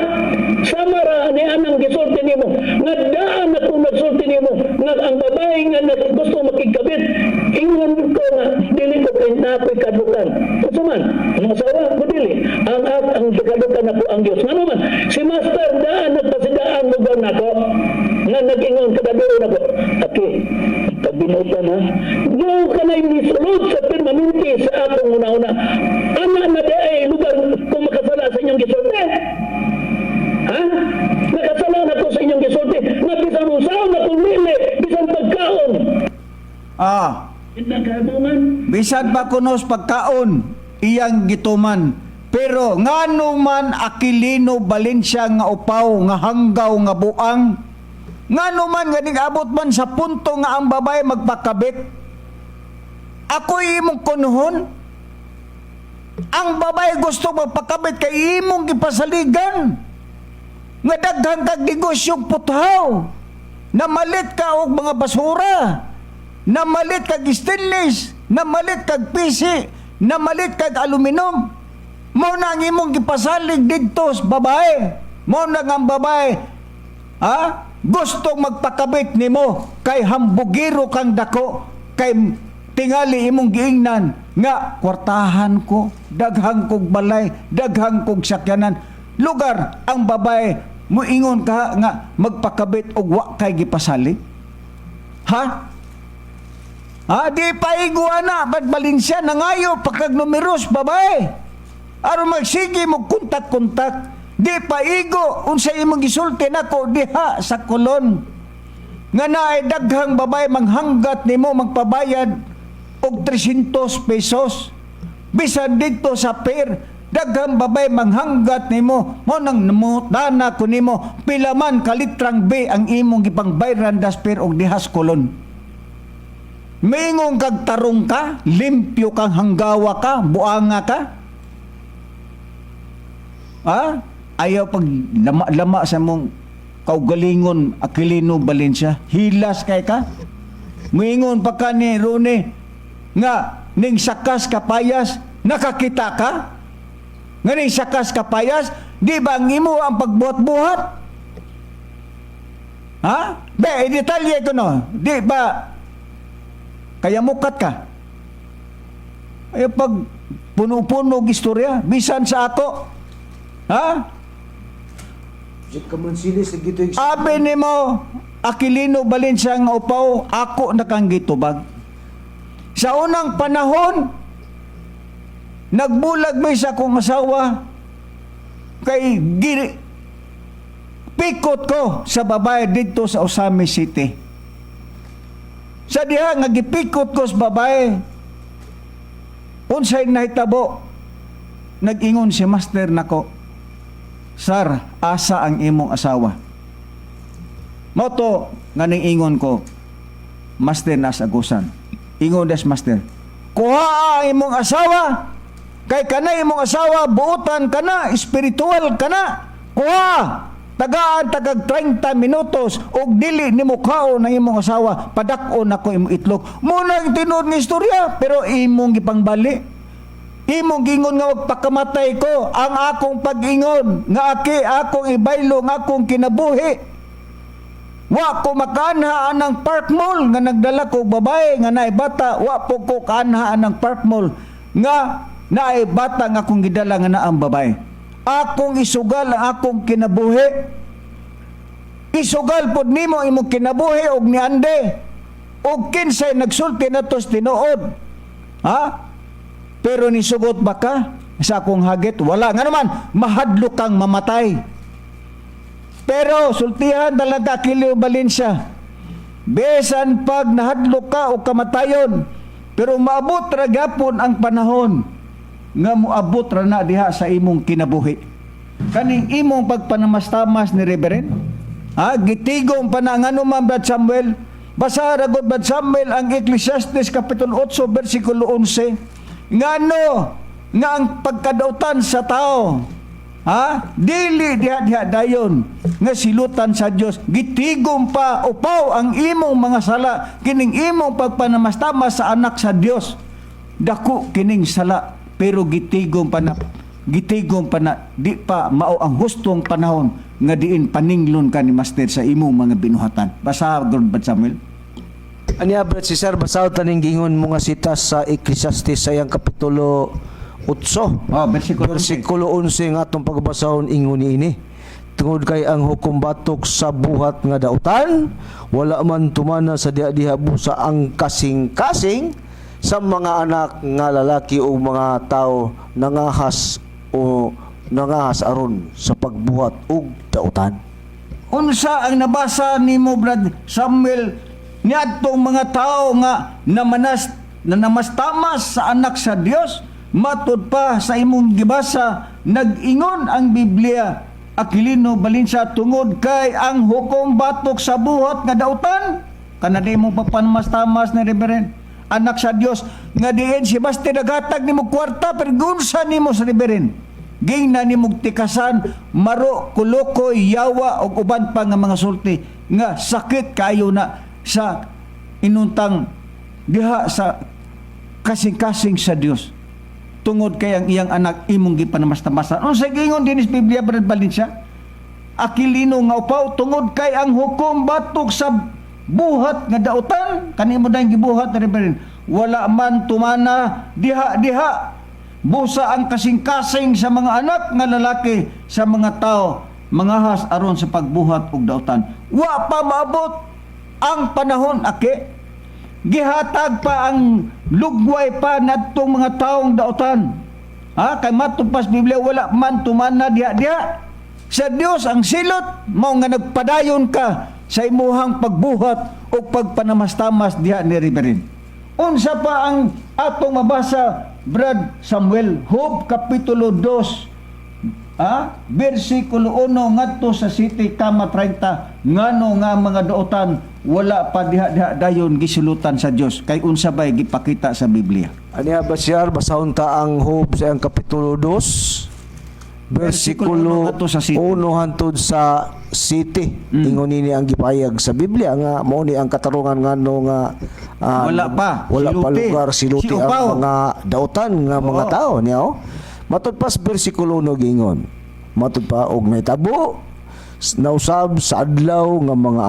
Sama ra ni anang gisulti nimo. Nga daan ako nagsulti nimo. Nga ang babae nga gusto makigkabit, ingon ko nga dili ko kay na ako'y kadlukan. Unsa man, ang asawa ko dili. Ang kadlukan ako ang Dios. Ngano man, si Master daan nagpasidaan lugar nako nga nag-ingon kadadoon ako. "Aki, pagbinutan ha. Mo ka na sulod sa permanente sa akong una-una. Ana na di ay lugar kung makasala sa inyong gisulti. Ha? Nakasala na ko sa inyong gisulti. Nga bisan usaon na kung lili, bisan pagkaon." Ah, Nagkabungan. Bisan pa kunos pagkaon iyang gituman. Pero ngano man, Aquilino Valencia nga upaw, nga hanggaw, nga buang, ngano man nga abot man sa punto nga ang babae magpakabit, ako imong kunuhon? Ang babae gusto magpakabit kay imong gipasaligan nga daghan kag negosyong puthaw, namalit ka og mga basura, namalit kag stainless, namalit kag PC, namalit kag aluminum. Mao na ang imong gipasalig didto sa babae. Mao na nga ang babae, ha, gusto magpakabit nimo kay hambugiro kang dako, kay tingali imong giingnan nga kwartahan ko, daghang kog balay, daghang kog sakyanan. Lugar ang babae muingon ka nga magpakabit og wa kay gipasalig. Ha? Ha, di paigwa na, ba't Valencia nangayo pagkag numeros babae? Aron magsige mo kontak-kontak. Di paigo unsa imong gisulti nako diha sa Colon. Nga naay daghang babae manghanggat nimo magpabayad og 300 pesos. Bisan didto sa pier, daghang babae manghanggat nimo mo nang namutana ko nimo pila man kalitrang B ang imong gipangbayran das pier og dihas Colon. Mingon kag tarong ka, limpyo kang hanggawa ka, buanga ka. Ha? Ayaw pag lama-lama sa mong kaugalingon, Aquilino Valencia. Hilas kay ka. Mingon pa ka ni Rone nga ning sakas kapayas nakakita ka? Nga ning sakas kapayas, di ba ang imo ang pagbuhat-buhat? Ha? Be, detalye ko no. Di ba kaya mukat ka? Ay pag puno-puno og istorya, bisan sa ako. Ha? Jack Kamansilis, lagi to. Abi nimo, Aquilino Valencia nga upaw, ako na kang gitubag. Sa unang panahon, nagbulag may sa akong asawa kay pikot ko sa babae didto sa Ozamiz City. Sa diha nga gipikot ko sa babae, Unsay nahitabo? Nag-ingon si master nako, "Sir, asa ang imong asawa?" Mao to nga ning ingon ko, "Master, nasa Agusan." Ingon des master, "Kuha ang imong asawa, kay kana imong asawa, buutan kana, espiritual kana. Kuha! Tagaan tagag 30 minutos og dili nimo kaon ang imong asawa, padak-on ako imong itlog." Muna ang tinuod nga istorya, pero imong gipangbali. Imong gingon nga magpakamatay ko, ang akong pag-ingon nga aki akong ibaylo nga akong kinabuhi. Wa ko makanha anang Park Mall nga nagdala ko babae nga naay bata, wa po ko kanha anang Park Mall nga naay bata nga akong gidala nga naang babae. Akong isugal ang akong kinabuhi. Isugal pod nimo imong kinabuhi og niande. Og kinsay nagsulti nato sa tinuod. Ha? Pero nisugot ba ka sa akong hagit? Wala. Nga naman, mahadlok kang mamatay. Pero sultihan talaga, Kilio Valencia. Besan pag nahadlok ka o kamatayon, pero maabot ra gyapon ang panahon nga moabot ra na diha sa imong kinabuhi. Kaning imong pagpanamastamas ni Reverend, ha, gitigom pa na. Ngano man, Brad Samuel? Basa ra gud, Brad Samuel, ang Ecclesiastes kapitulo 8 bersikulo 11. Ngano nga ang pagkadautan sa tao, ha, dili diha diha dayon nga silutan sa Dios. Gitigom pa, upaw ang imong mga sala. Kining imong pagpanamastamas sa anak sa Dios, dako kining sala, pero gitigom pa na, gitigom pa na, di pa mao ang hustong panahon nga diin paninglon ka ni Master sa imong mga binuhatan. Basa gud, Brad Samuel. Anya, Brad Cesar, basaw taning gingon mo nga sitas sa Ecclesiastes sa iyang kapitulo 8. Oh, bersikulo 11. Bersikulo 11 nga atong pagbasahon, ingon niini: "Tungod kay ang hukom batok sa buhat nga dautan, wala man tumana sa diha-diha busa ang kasing-kasing sa mga anak nga lalaki o mga tao nangahas o nangahas aron sa pagbuhat og dautan." Unsa ang nabasa nimo, Brad Samuel, niadtong mga tao nga namanas na namastamas sa anak sa Dios? Matud pa sa imong gibasa, nag-ingon ang Biblia, Aquilino Valencia, tungod kay ang hukom batok sa buhat nga dautan, kana di mo papanmastamas ni Reverend, anak sa Dios, nga diin si Basti nagatag nimo kwarta, pero gunsa nimo sa Reverend, gingna nimo tikasan, maro, kulukoy, yawa ug uban pa nga mga sulti nga sakit kayo na sa inuntang diha sa kasing-kasing sa Dios, tungod kay ang iyang anak imong gipanamastamasan. Unsa gingon dinis Biblia, Brad Valencia? Aquilino, nga upaw, tungod kay ang hukom batok sa buhat nga dautan, kanimo dayong gibuhat na Reverend, wala man tumana diha diha busa ang kasing-kasing sa mga anak nga lalaki sa mga tao mangahas aron sa pagbuhat og dautan. Wa pa maabot ang panahon, ake. Gihatag pa ang lugway pa nadtong mga taong dautan, ha, kay matud pas Biblia, wala man tumana diha diha sa Dios ang silot mao nga nagpadayon ka sa imuhang pagbuhat o pagpanamastamas diha ni Reverend. Unsa pa ang atong mabasa, Brad Samuel? Job kapitulo 2, versikulo 1 ngadto sa 7 kama 30. Ngano nga mga dautan wala pa diha diha dayon gisilutan sa Dios, kay unsa bay gipakita sa Biblia? Aniya ba siyar, basahon ta ang Job sa iyang kapitulo 2 bersikulo ngadto sa 7. 1 hantod sa 7. Ingon nini ang gipahayag sa Biblia nga mao ni ang katarungan ngano nga Wala pa. wala pa Siluti. lugar siluti Si ang upaw. mga dautan nga mga tao niya, oh. Matud pa sa bersikulo 1, gingon matud pa, "Og nahitabo nausab sa adlaw nga mga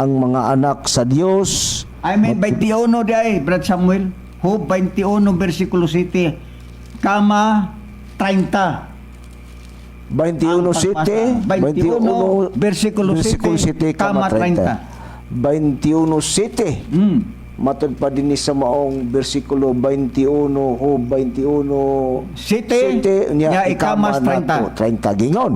ang mga anak sa Dios." I mean, 21 di ay, Brad Samuel. Job 21 versikulo 7 kama 30. 21 Ang 7. pagbasa. 21, versikulo versikulo 7, 7 kama 30. 21 7. Matud pa din sa maong bersikulo 21 o 21 7, 7 niya niya ikama ikamas 30. nato, 30, gingon,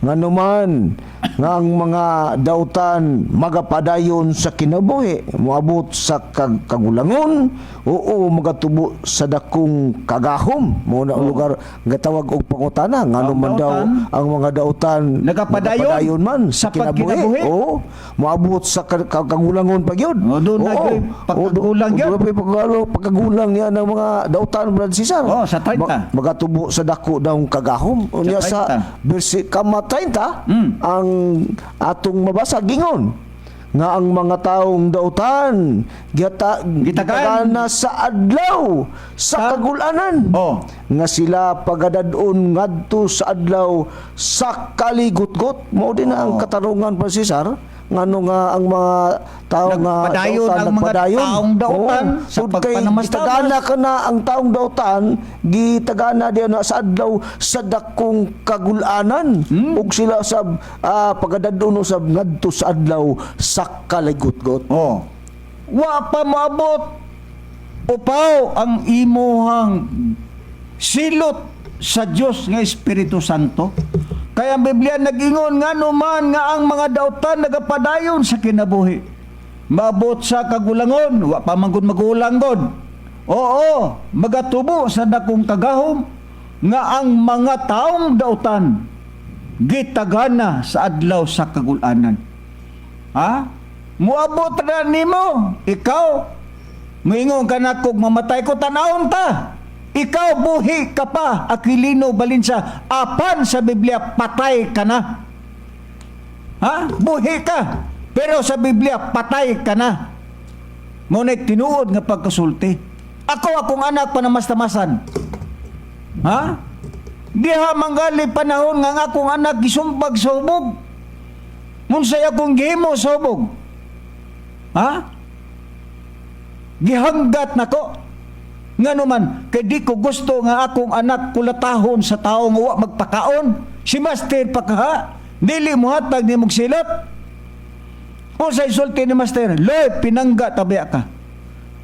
"Nganuman Nga ang mga dautan magapadayon sa kinabuhi, moabot sa kagulangon, oo, magatubo sa dakong kagahom. Mao na ang lugar nga tawag og pangutana ngano Ang man daw dautan, ang mga dautan nagapadayon nagapadayon man sa sa kinabuhi. pagkinabuhi. Oo, moabot sa kagulangon pa gyud. Oh, doon na gyud pagkagulang gyud. gyud. Doon na pagkagulang niya ng mga dautan, Brad Cesar. Oh, sa 30. Magatubo sa dako daw kagahom. Unya sa 30. versi kama 30 ang atong mabasa, gingon nga ang mga taong dautan Gitagan. gitagana sa adlaw sa kagulanan nga sila pagadadon ngadto sa adlaw sa kaligutgot. Mao din na ang katarungan pa, Cesar, ngano nga ang mga tao nga Nagpadayon dautan, ang mga nagpadayon. taong dautan sa Sud kay pagpanamastamas. gitagana ka na ang taong dautan, gitagana diyan na sa adlaw sa dakong kagulanan ug sila sa pagadadon usab ngadto sa adlaw sa kaligutgot. Oh. Wa pa moabot, upaw, ang imuhang silot sa Dios nga Espiritu Santo. Kaya ang Biblia nag-ingon nga man nga ang mga dautan nagapadayon sa kinabuhi. Maabot sa kagulangon, wa pa man gud magulang god. Oo, magatubo sa dakong kagahom nga ang mga taong dautan gitagana sa adlaw sa kagulanan. Ha? Muabot na nimo, ikaw. Moingon ka na kung mamatay ko, tanawon ta. Ikaw buhi ka pa, Aquilino Balinsa. Apan sa Biblia, patay ka na. Ha? Buhi ka. Pero sa Biblia, patay ka na. Ngunit tinuod nga pagkasulti. Ako, akong anak, panamastamasan. Ha? Diha manggali panahon nga ang akong anak gisumbag sa hubog. Unsay akong gihimo sa hubog? Ha? Gihanggat nako. Ngano man, kay di ko gusto nga akong anak kulatahon sa tao nga wa magpakaon. Si master pa kaha, dili mohatag nimong silot. Unsay sulti ni master? Loy, pinangga tabiya ka.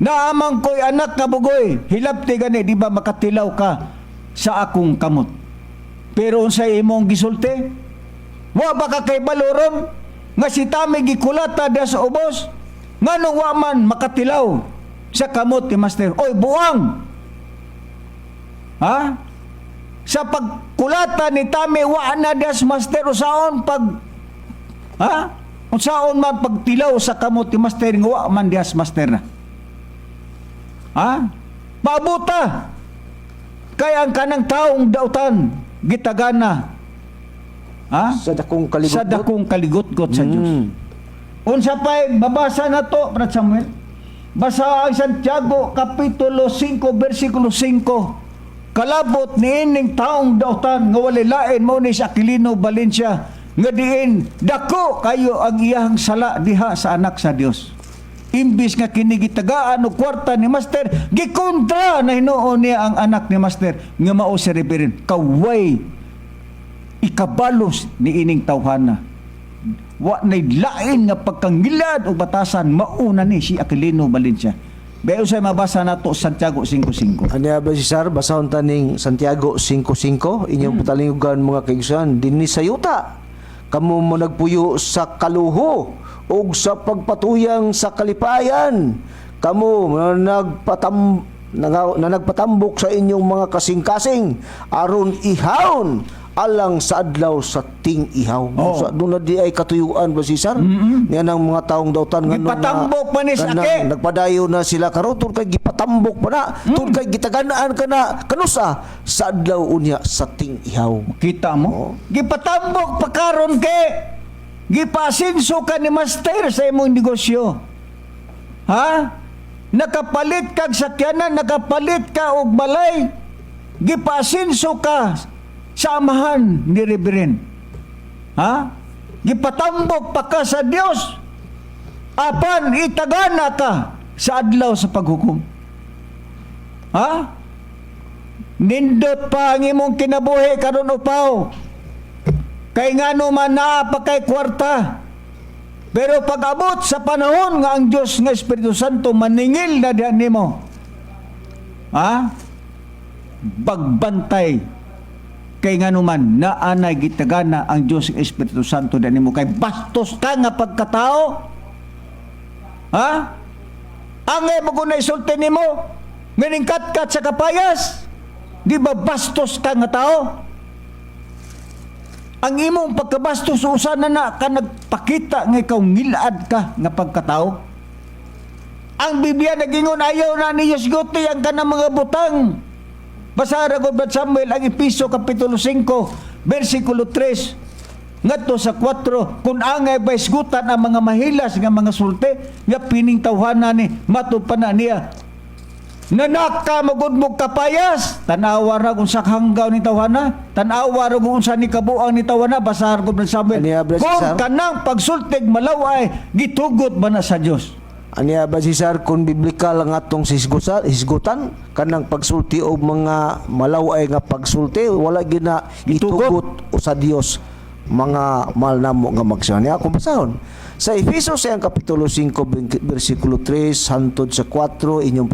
Naamang ko'y anak nga bugoy, hilabti gani, di ba makatilaw ka sa akong kamot. Pero unsay imong gisulti? Wa ba ka kay baloron nga si Tami gikulata da sa ubos? Nganong wa man makatilaw sa kamot ni master? Oy, buang! Ha? Sa pagkulata ni Tami, wa na das master usaon pag, ha? Unsaon man pagtilaw sa kamot ni master nga wa man dias master na. Ha? Pabuta! Kaya ang kanang taong dautan gitagana, ha? Sa dakong kaligutgot. Sa dakong kaligutgot sa Dios. Unsa pa'y mabasa na to, Brad Samuel? Basa ang Santiago Kapitulo 5 versikulo 5. Kalabot niining taong dautan nga walay lain mo ni si Aquilino Valencia nga diin dako kayo ang iyahang sala diha sa anak sa Dios. Imbis nga kini gitagaan og kwarta ni master, gikontra na hinuon niya ang anak ni master nga mao si Reverend. Kaway ikabalos ni ining tawhana. Wa nay lain nga pagkangilad o batasan, mauna ni si Aquilino Valencia. Bayo sa mabasa nato Santiago 5:5. Ano ba, Cesar? Basahon ta ning Santiago 5:5, inyong patalinghugan, mga kaigsuonan, dinhi sa yuta. Kamo mo nagpuyo sa kaluho ug sa pagpatuyang sa kalipayan. Kamo na nagpatambok sa inyong mga kasing-kasing aron ihawon alang sa adlaw sa ting-ihaw. Oh. Sa doon na di ay katuyuan ba, Cesar? Niya ng mga taong dautan nga Gipatambok pa ni kanang Sake. nagpadayon na sila karon tungod kay gipatambok pa na, tungod kay gitaganaan ka na kanusa sa adlaw unya sa ting-ihaw. Kita mo? Gipatambok pa karon kay gipasinso ka ni master sa imong negosyo. Ha? Nakapalit kag sakyanan, nakapalit ka og balay. Gipasinso ka sa amahan ni Reverend. Ha? Gipatambok pa ka sa Dios. Apan itagana ka sa adlaw sa paghukom. Ha? Nindot pa ang imong kinabuhi karon, upaw. Kay ngano man naa pa kay kwarta. Pero pag abot sa panahon nga ang Dios nga Espiritu Santo maningil na dihan nimo. Ha? Bagbantay. Kay nganuman naanay gitagana ang Dios ng Espiritu Santo dani mo kay bastos ka nga pagkatao. Ha? Angay mo kung naisulti nimo, nganingkat sa kapayas. Di ba bastos ka nga tao? Ang imong pagkabastos, usa na na ka nagpakita nga ikaw ngilad ka nga pagkatao. Ang Biblia nagingon, ayaw na ni Diyos guti ang kanang mga butang. Basa ra gud, Brad Samuel, ang Episo kapitulo 5 versikulo 3 ngadto sa 4, kung angay ba isgutan ang mga mahilas nga mga sulti nga pining tawhana ni matud pa na niya. Nanaka magud mo kapayas. Tanawa ra kung sa hanggaw ni tawhana. Tanawa ra kung unsa ni kabuang ni tawhana. Basa ra gud, Brad Samuel. Ani, Brad Kung Cesar? kanang pagsultig malaway, gitugot ba na sa Dios? Aniya ba, Cesar, kung biblikal ang atong hisgutan, hisgutan kanang pagsulti og mga malaway nga pagsulti, wala gina Gitugot. itugot o sa Dios, mga mahal namo nga magsiyan. Niya akong basahon. Sa Efeso sa kapitulo 5 bersikulo 3 hantod sa 4, inyong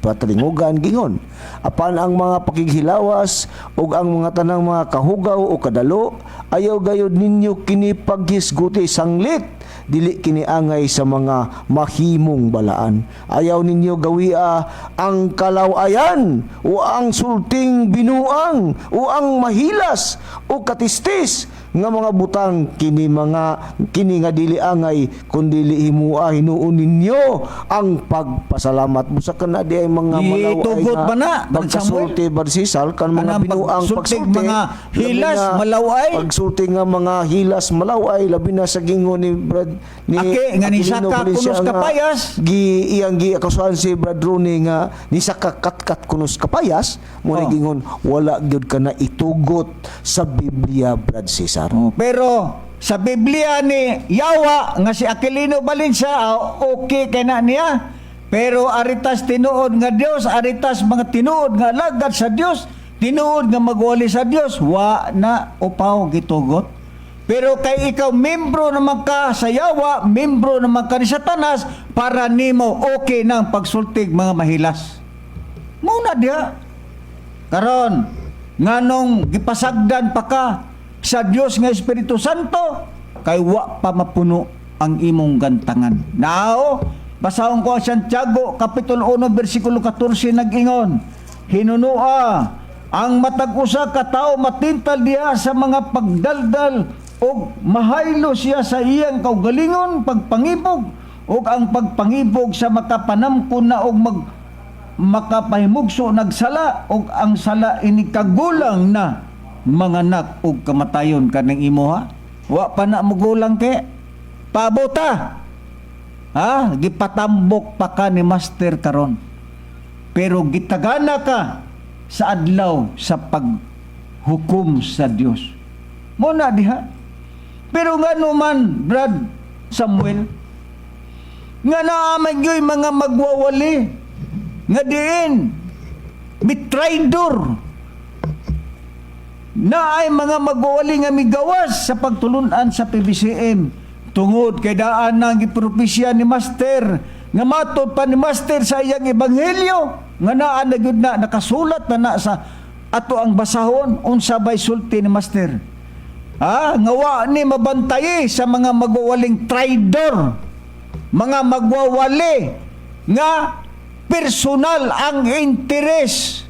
patalingugan gingon. Apan ang mga pakighilawas ug ang mga tanang mga kahugaw o kadalo, ayaw gayud ninyo kini paghisguti, sanglit dili kini angay sa mga mahimong balaan. Ayaw ninyo gawia ang kalawayan o ang sulting binuang o ang mahilas o katistis nga mga butang, kini mga kini nga dili angay kundi himua hinuon ninyo ang pagpasalamat. Busa kana di ay mga malaway Gitugot nga ba na, Brad Samuel? pagkasulti, Barsisal, kan mga Kanang binuang pagsulti, pagsulti, mga labi hilas, na malaway. pagsulti nga mga hilas, malaway, labi na sa gingon ni Brad ni Ake, nga ni Aquilino Saka Valencia kunos nga kapayas. gi iyang gi akusahan si Brad Rooney nga ni Saka katkat kunos kapayas mo ni gingon wala gyud ka na itugot sa Biblia, Brad Cesar. Oh, pero sa Biblia ni Yawa nga si Aquilino Valencia, okay kay na niya. Pero aritas tinuod nga Dios, aritas mga tinuod nga alagad sa Dios, tinuod nga magwali sa Dios, wa na upaw gitugot. Pero kay ikaw membro naman ka sa Yawa, membro naman ka ni Satanas, para nimo okay nang pagsultig mga mahilas. Muna diha. Karon, nganong gipasagdan pa ka sa Dios nga Espiritu Santo kay wa pa mapuno ang imong gantangan. Now, basahon ko ang Santiago kapitulo 1 bersikulo 14, nag-ingon, "Hinunua ang matag usa ka tawo matintal diha sa mga pagdaldal ug mahaylo siya sa iyang kaugalingon pagpangibog, ug ang pagpangibog sa makapanamkon na og mag makapahimugso nagsala, ug ang sala ini kagulang na manganak og kamatayon." Kaning imuha, wa pa na mugulang ke paabota ha, gipatambok pa ka ni Master karon, pero gitagana ka sa adlaw sa paghukom sa Dios mo na diha. Pero ngano man, Brad Samuel, nga naa man gyuy mga magwawali nga diin mitraidor na ay mga magwawali nga migawas sa pagtulunan sa PBCM tungod kay daan nang gipropesya ni Master, nga matod pa ni Master sa iyang ebanghelyo nga naa na gyud na nakasulat na na sa ato ang basahon? Unsa bay sulti ni Master? Ha, nga wa ni mabantayi sa mga magwawaling traidor, mga magwawali nga personal ang interes.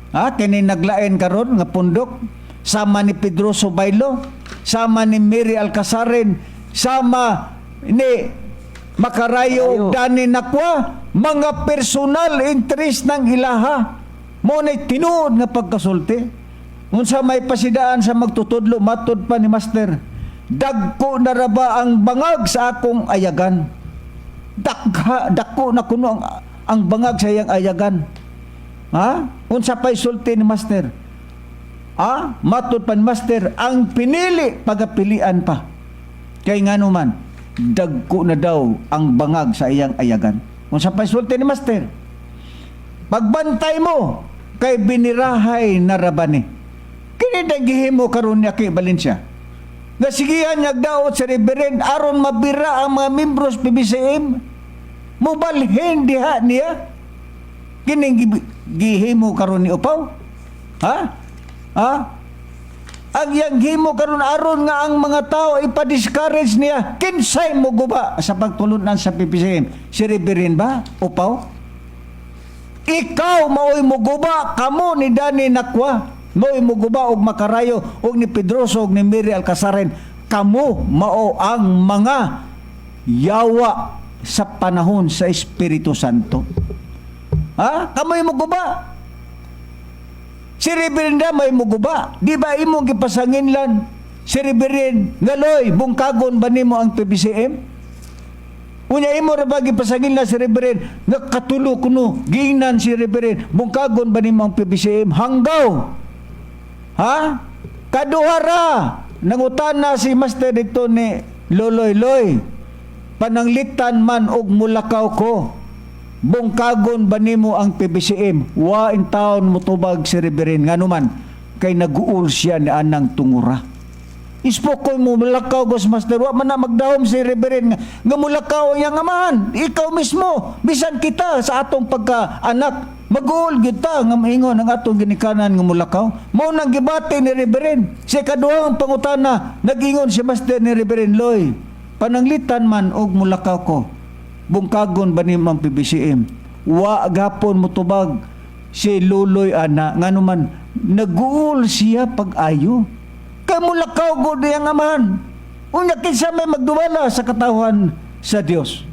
Ha, kini naglain karon nga pundok sama ni Pedro Subaylo, sama ni Mary Alcasarin, sama ni Makarayo ug Makarayo. Dani Nakwa, mga personal interest ng ilaha. Mo ni tinuod nga pagkasulti. Unsa may pasidaan sa magtutudlo matod pa ni Master, "Dagko na ra ba ang bangag sa akong ayagan?" Dakha, dako na kuno ang bangag sa iyang ayagan. Ha? Unsa pay sulti ni Master? Ha? Matod pa ni Master, ang pinili pagapilian pa. Kay ngano man, dagko na daw ang bangag sa iyang ayagan. Unsa pay sulti ni Master? "Pagbantay mo kay binirahay na rabani." Kini nagihimo karon niya kay Valencia. Nga sigihan niya daot sa Reverend aron mabira ang mga membros PBCM. Mubalhin diha niya. Kining gihimo karon ni Upaw. Ha? Ha? Ang iyang himo karon aron nga ang mga tao ipa-discourage niya, kinsay mo guba sa pagtulunan sa PBCM? Si Reverend ba? Upaw? Ikaw maoy muguba, kamo ni Dani Nakwa maoy muguba og makarayo og ni Pedroso og ni Mary Alcazaren. Kamo mao ang mga yawa sa panahon sa Espiritu Santo. Ha? Kamo'y muguba. Si Reverend may muguba. Di ba imong gipasanginlan si Reverend ngaloy, bungkagon ba nimo ang PBCM? Unya imo ra ba gipasanginlan si Reverend nga katulo kuno giingnan si Reverend, bungkagon ba nimo ang PBCM? Hanggaw. Ha? Kaduha ra nangutana si Master dito ni Loloy Loy. Pananglitan man og mulakaw ko, bungkagon ba nimo ang PBCM? Wa in taon motubag si Reverend, nganuman kay naguol siya ni anang tungura. Ispokoy mo mulakaw gos Master, wa man na magdahom si Reverend nga mulakaw ang iyang amahan. Ikaw mismo, bisan kita sa atong pagka-anak, maguol gyud ta nga maingon ang atong ginikanan nga mulakaw. Mao nang gibati ni Reverend. Sa ikaduhang pangutana, nag-ingon si Master ni Reverend Loy, pananglitan man og mulakaw ko, bungkagon ba nimo ang PBCM? Wa gapon motubag si Luloy ana, nganuman naguol siya pag-ayo. Kay mulakaw gud iyang amahan. Unya kinsa may magduwala sa katawhan sa Dios?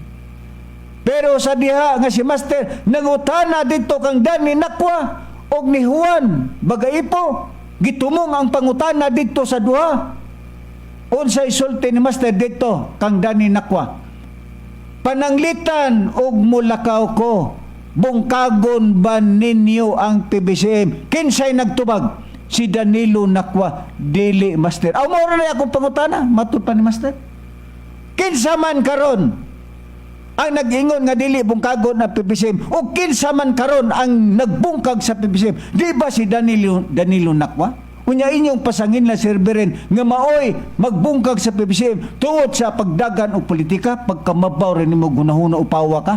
Pero sa diha nga si Master nangutana didto kang Dani Nakwa og ni Juan Bagaipo, gitumong ang pangutana didto sa duha. Unsay sulti ni Master didto kang Dani Nakwa? Pananglitan og mulakaw ko, bungkagon ba ninyo ang PBCM? Kinsay nagtubag? Si Danilo Nakwa, dili Master. Aw, mao na akong pangutana, matud pa ni Master. Kinsa man karon ang nag-ingon nga dili bungkagon ang PBCM o kinsa man karon ang nagbungkag sa PBCM? Di ba si Danilo Nakwa? Unya inyong pasangin na si Reverend nga maoy magbungkag sa PBCM tungod sa pagdagan og politika, pagkamabaw rin nimo gunahuna, upawa ka.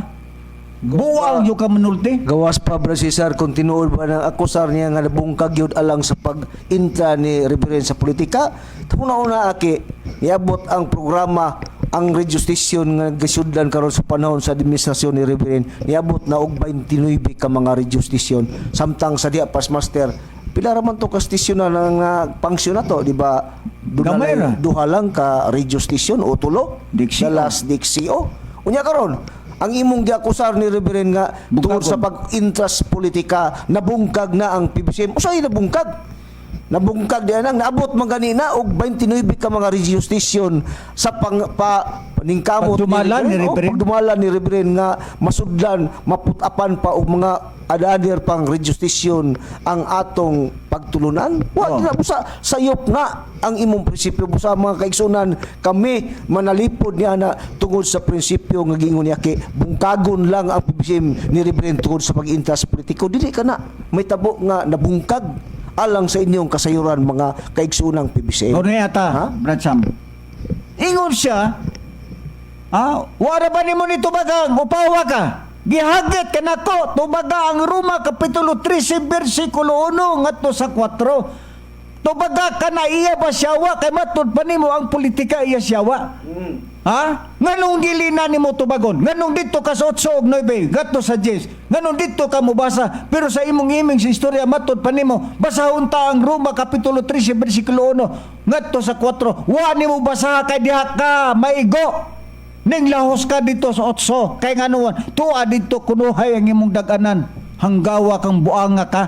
Buang yo ka manulti. Gawas pa, Bro Cesar, kung tinuod ba ng akusar niya nga nabungkag yun alang sa pag-intra ni Reverend sa politika, una-una aki, niabot ang programa, ang radio station nga gasudlan karon sa panahon sa administrasyon ni Reverend, niabot na og 29 ka mga radio station. Samtang sa diya pas Master, pila ra man to ka station na nang pangsyon na to, di ba? Gamay ra. Duha lang ka radio station o tulo. Dixie. The last Dixie. Unya karon, ang imong giakusar ni Reverend nga tungod Bungkagon. sa pag-interest politika, nabungkag na ang PBCM. Usay nabungkag? Nabungkag di anang naabot man ganina og 29 ka mga radio station sa pang pa paningkamot. Pagdumala ni Oh, Reverend. pagdumala ni Reverend nga masudlan, maput-apan pa og mga another pang radio station ang atong pagtulunan. Wa na busa sayop na ang imong prinsipyo. Busa, mga kaigsunan, kami manalipod niya na tungod sa prinsipyo nga giingon niya kay bungkagon lang ang PBCM ni Reverend tungod sa pag-interest politiko. Dili ka na may tabo nga nabungkag alang sa inyong kasayuran, mga kaigsunang PBCM. Ano yata, Ha? Brad Sam? Ingon siya, wala ba nimo ni tubagang, upawa ka? Gihagit ka nako, tubaga ang Roma Kapitulo 13, versikulo 1 ngadto sa 4. Tubaga ka na iya ba siyawa, kay matud pa nimo ang politika iya siyawa. Ha? Nganong dili na nimo tubagon? Nganong dito ka sa 8 ug 9, ngadto sa 10? Nganong dito ka mobasa? Pero sa imong iming sa istorya matud pa nimo, basahon ta ang Roma Kapitulo 13 versikulo 1 ngadto sa 4. Wa nimo basaha kay diha ka maigo. Ning lahos ka dito sa 8 kay ngano tuwa dito kunuhay ang imong dag-anan. Hanggawa kang buanga ka.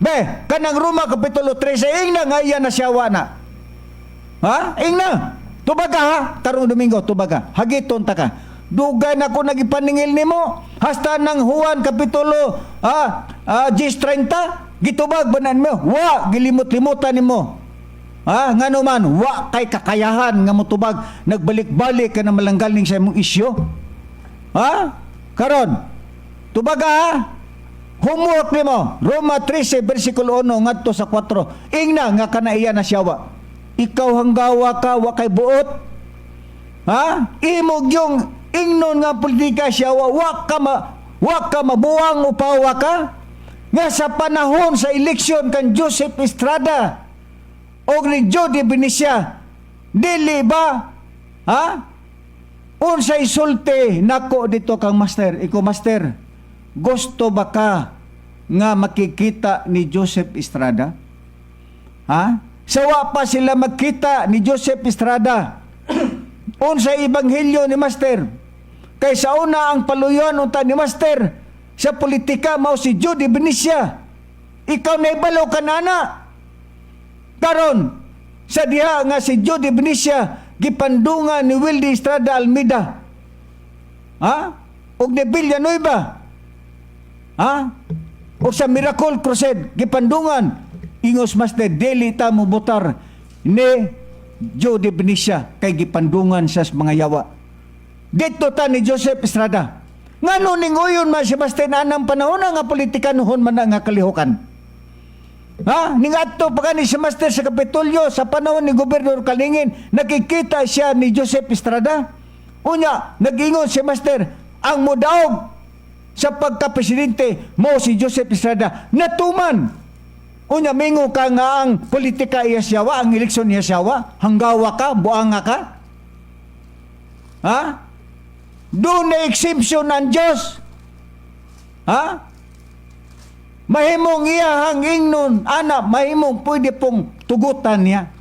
Be, kanang Roma Kapitulo 13 ingna nga iya na siyawa na. Ha? Ingna. Tubaga ha. Karong Domingo, tubaga. Hagiton ta ka. Dugay na ko nagipaningil nimo. Hasta nang Juan Kapitulo 10:30, gitubag ba na nimo? Wa gilimot-limutan nimo. Ha, ngano man wa kay kakayahan nga motubag, nagbalik-balik ka na malanggaling sa imong isyu. Ha? Karon, tubaga ha. Homework nimo, Roma 13 versikulo 1 ngadto sa 4. Ingna nga kana iya na siyawa. Ikaw hanggawa ka, wa kay buot. Ha? Imog yung ingnon nga politika siyawa, wa ka mabuang, upawa ka. Nga sa panahon sa eleksyon kan Joseph Estrada, Og ni Judy Benicia, dili ba, ha? Unsay sulti nako dito kang Master? Iko Master, gusto ba ka nga makikita ni Joseph Estrada? Ha? Sawa pa sila magkita ni Joseph Estrada. Unsay ebanghelyo ni Master? Kay sa una ang paluyon unta ni Master sa politika mao si Judy Benicia. Ikaw na ibalo ka na. Karon sa diha nga si Judy Benicia gipandungan ni Wilde Estrada Almeda. Ha? Og ni Villanueva. Ha? O sa Miracle Crusade gipandungan, ingos Master, dili ta mo botar ni Judy Benicia kay gipandungan sa mga yawa. Dito ta ni Joseph Estrada. Ngano ning uyon man si Master anang panahon nga politikanuhon man na nga kalihukan? Ha? Ning adto pa gani si Master sa Kapitolyo sa panahon ni Gobernador Kalingin, nakikita siya ni Joseph Estrada. Unya, nag-ingon si Master, ang mudaog sa pagka-presidente mo si Joseph Estrada. Natuman. Unya, mingo ka nga ang politika iya siyawa, ang eleksyon iya siyawa, hanggawa ka, buanga ka. Ha? Doon na exemption ang Diyos. Ha? Mahimong iyahang ingnon, ana, mahimong pwede pong tugutan niya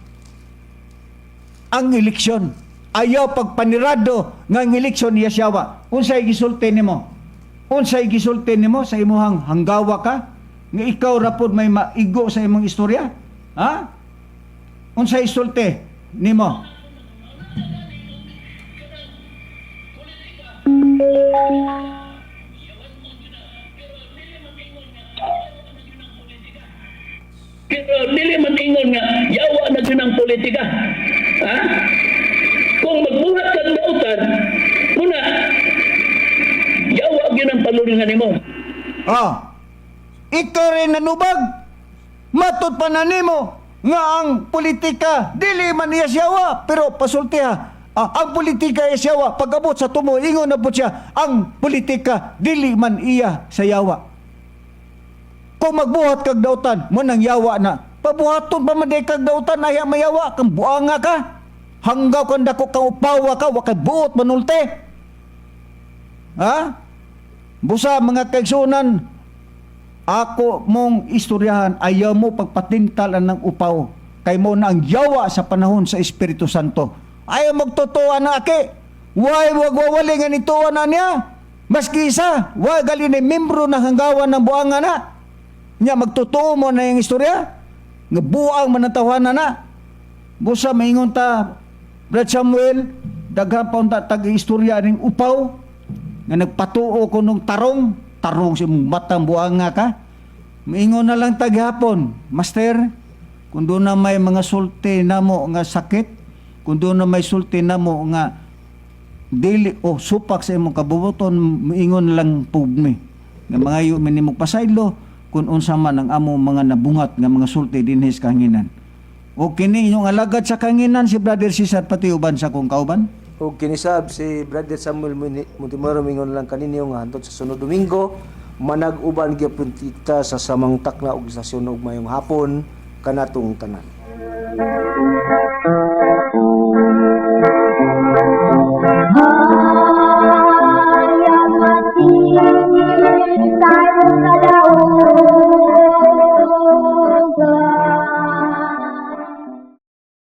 ang eleksyon. Ayaw pagpanirado nga ang eleksyon niya siyawa. Unsay gisulti nimo? Unsay gisulti nimo sa imuhang hanggawa ka? Nga ikaw rapod may maigo sa imong istorya? Ha? Unsay isulti nimo? Pero dili man ingon nga yawa na gyud ang politika. Ha? Kung magbuhat kag dautan, muna yawa gyud ang paluringan nimo. Oh. Ikaw rin nanubag. Matod pa na nimo nga ang politika dili man niya siyawa, pero pasulti ha. Ah, ang politika iya siyawa, pag-abot sa tumo ingon na po siya ang politika dili man iya sa yawa. Kung magbuhat kag dautan mo nang yawa na. Pabuhaton pa man day kag dautan aya mayawa kang buanga ka. Hanggaw kang dako kang upawa ka, wa kay buot manulte. Ha? Busa mga kaigsunan, ako mong istoryahan, ayaw mo pagpatintal ang upaw. Kay mo na ang yawa sa panahon sa Espiritu Santo. Ayaw magtotoo na aki. Why wag wawali nga nituan na niya? Maski isa, why gali ni membro ng hanggawan ng buanga na. Nya magtotoo mo na yung istorya? Nga buang man ang tawanan na. Busa maingon ta, Brad Samuel, daghan pa unta tag-istorya ning upaw nga nagpatuo ko nung tarong, tarong si mong matang buanga ka. Maingon na lang taghapon, Master, kung doon na may mga sulti namo nga sakit, kung doon na may sulti namo nga dili o supak sa imong kabubuton, maingon lang pugmi. Nga mangayo mi nimo pasaylo kung unsa man ang among mga nabungat nga mga sulti dinhi sa kahanginan. O kini inyong alagad sa kahanginan si Brother Cesar pati uban sa kong kauban. Ug kinisab si Brother Samuel Montemoro mingon lang kaninyo nga hantod sa sunod Domingo manag-uban gyapon kita sa samang takna og sasyon ug mayong hapon kanatong tanan.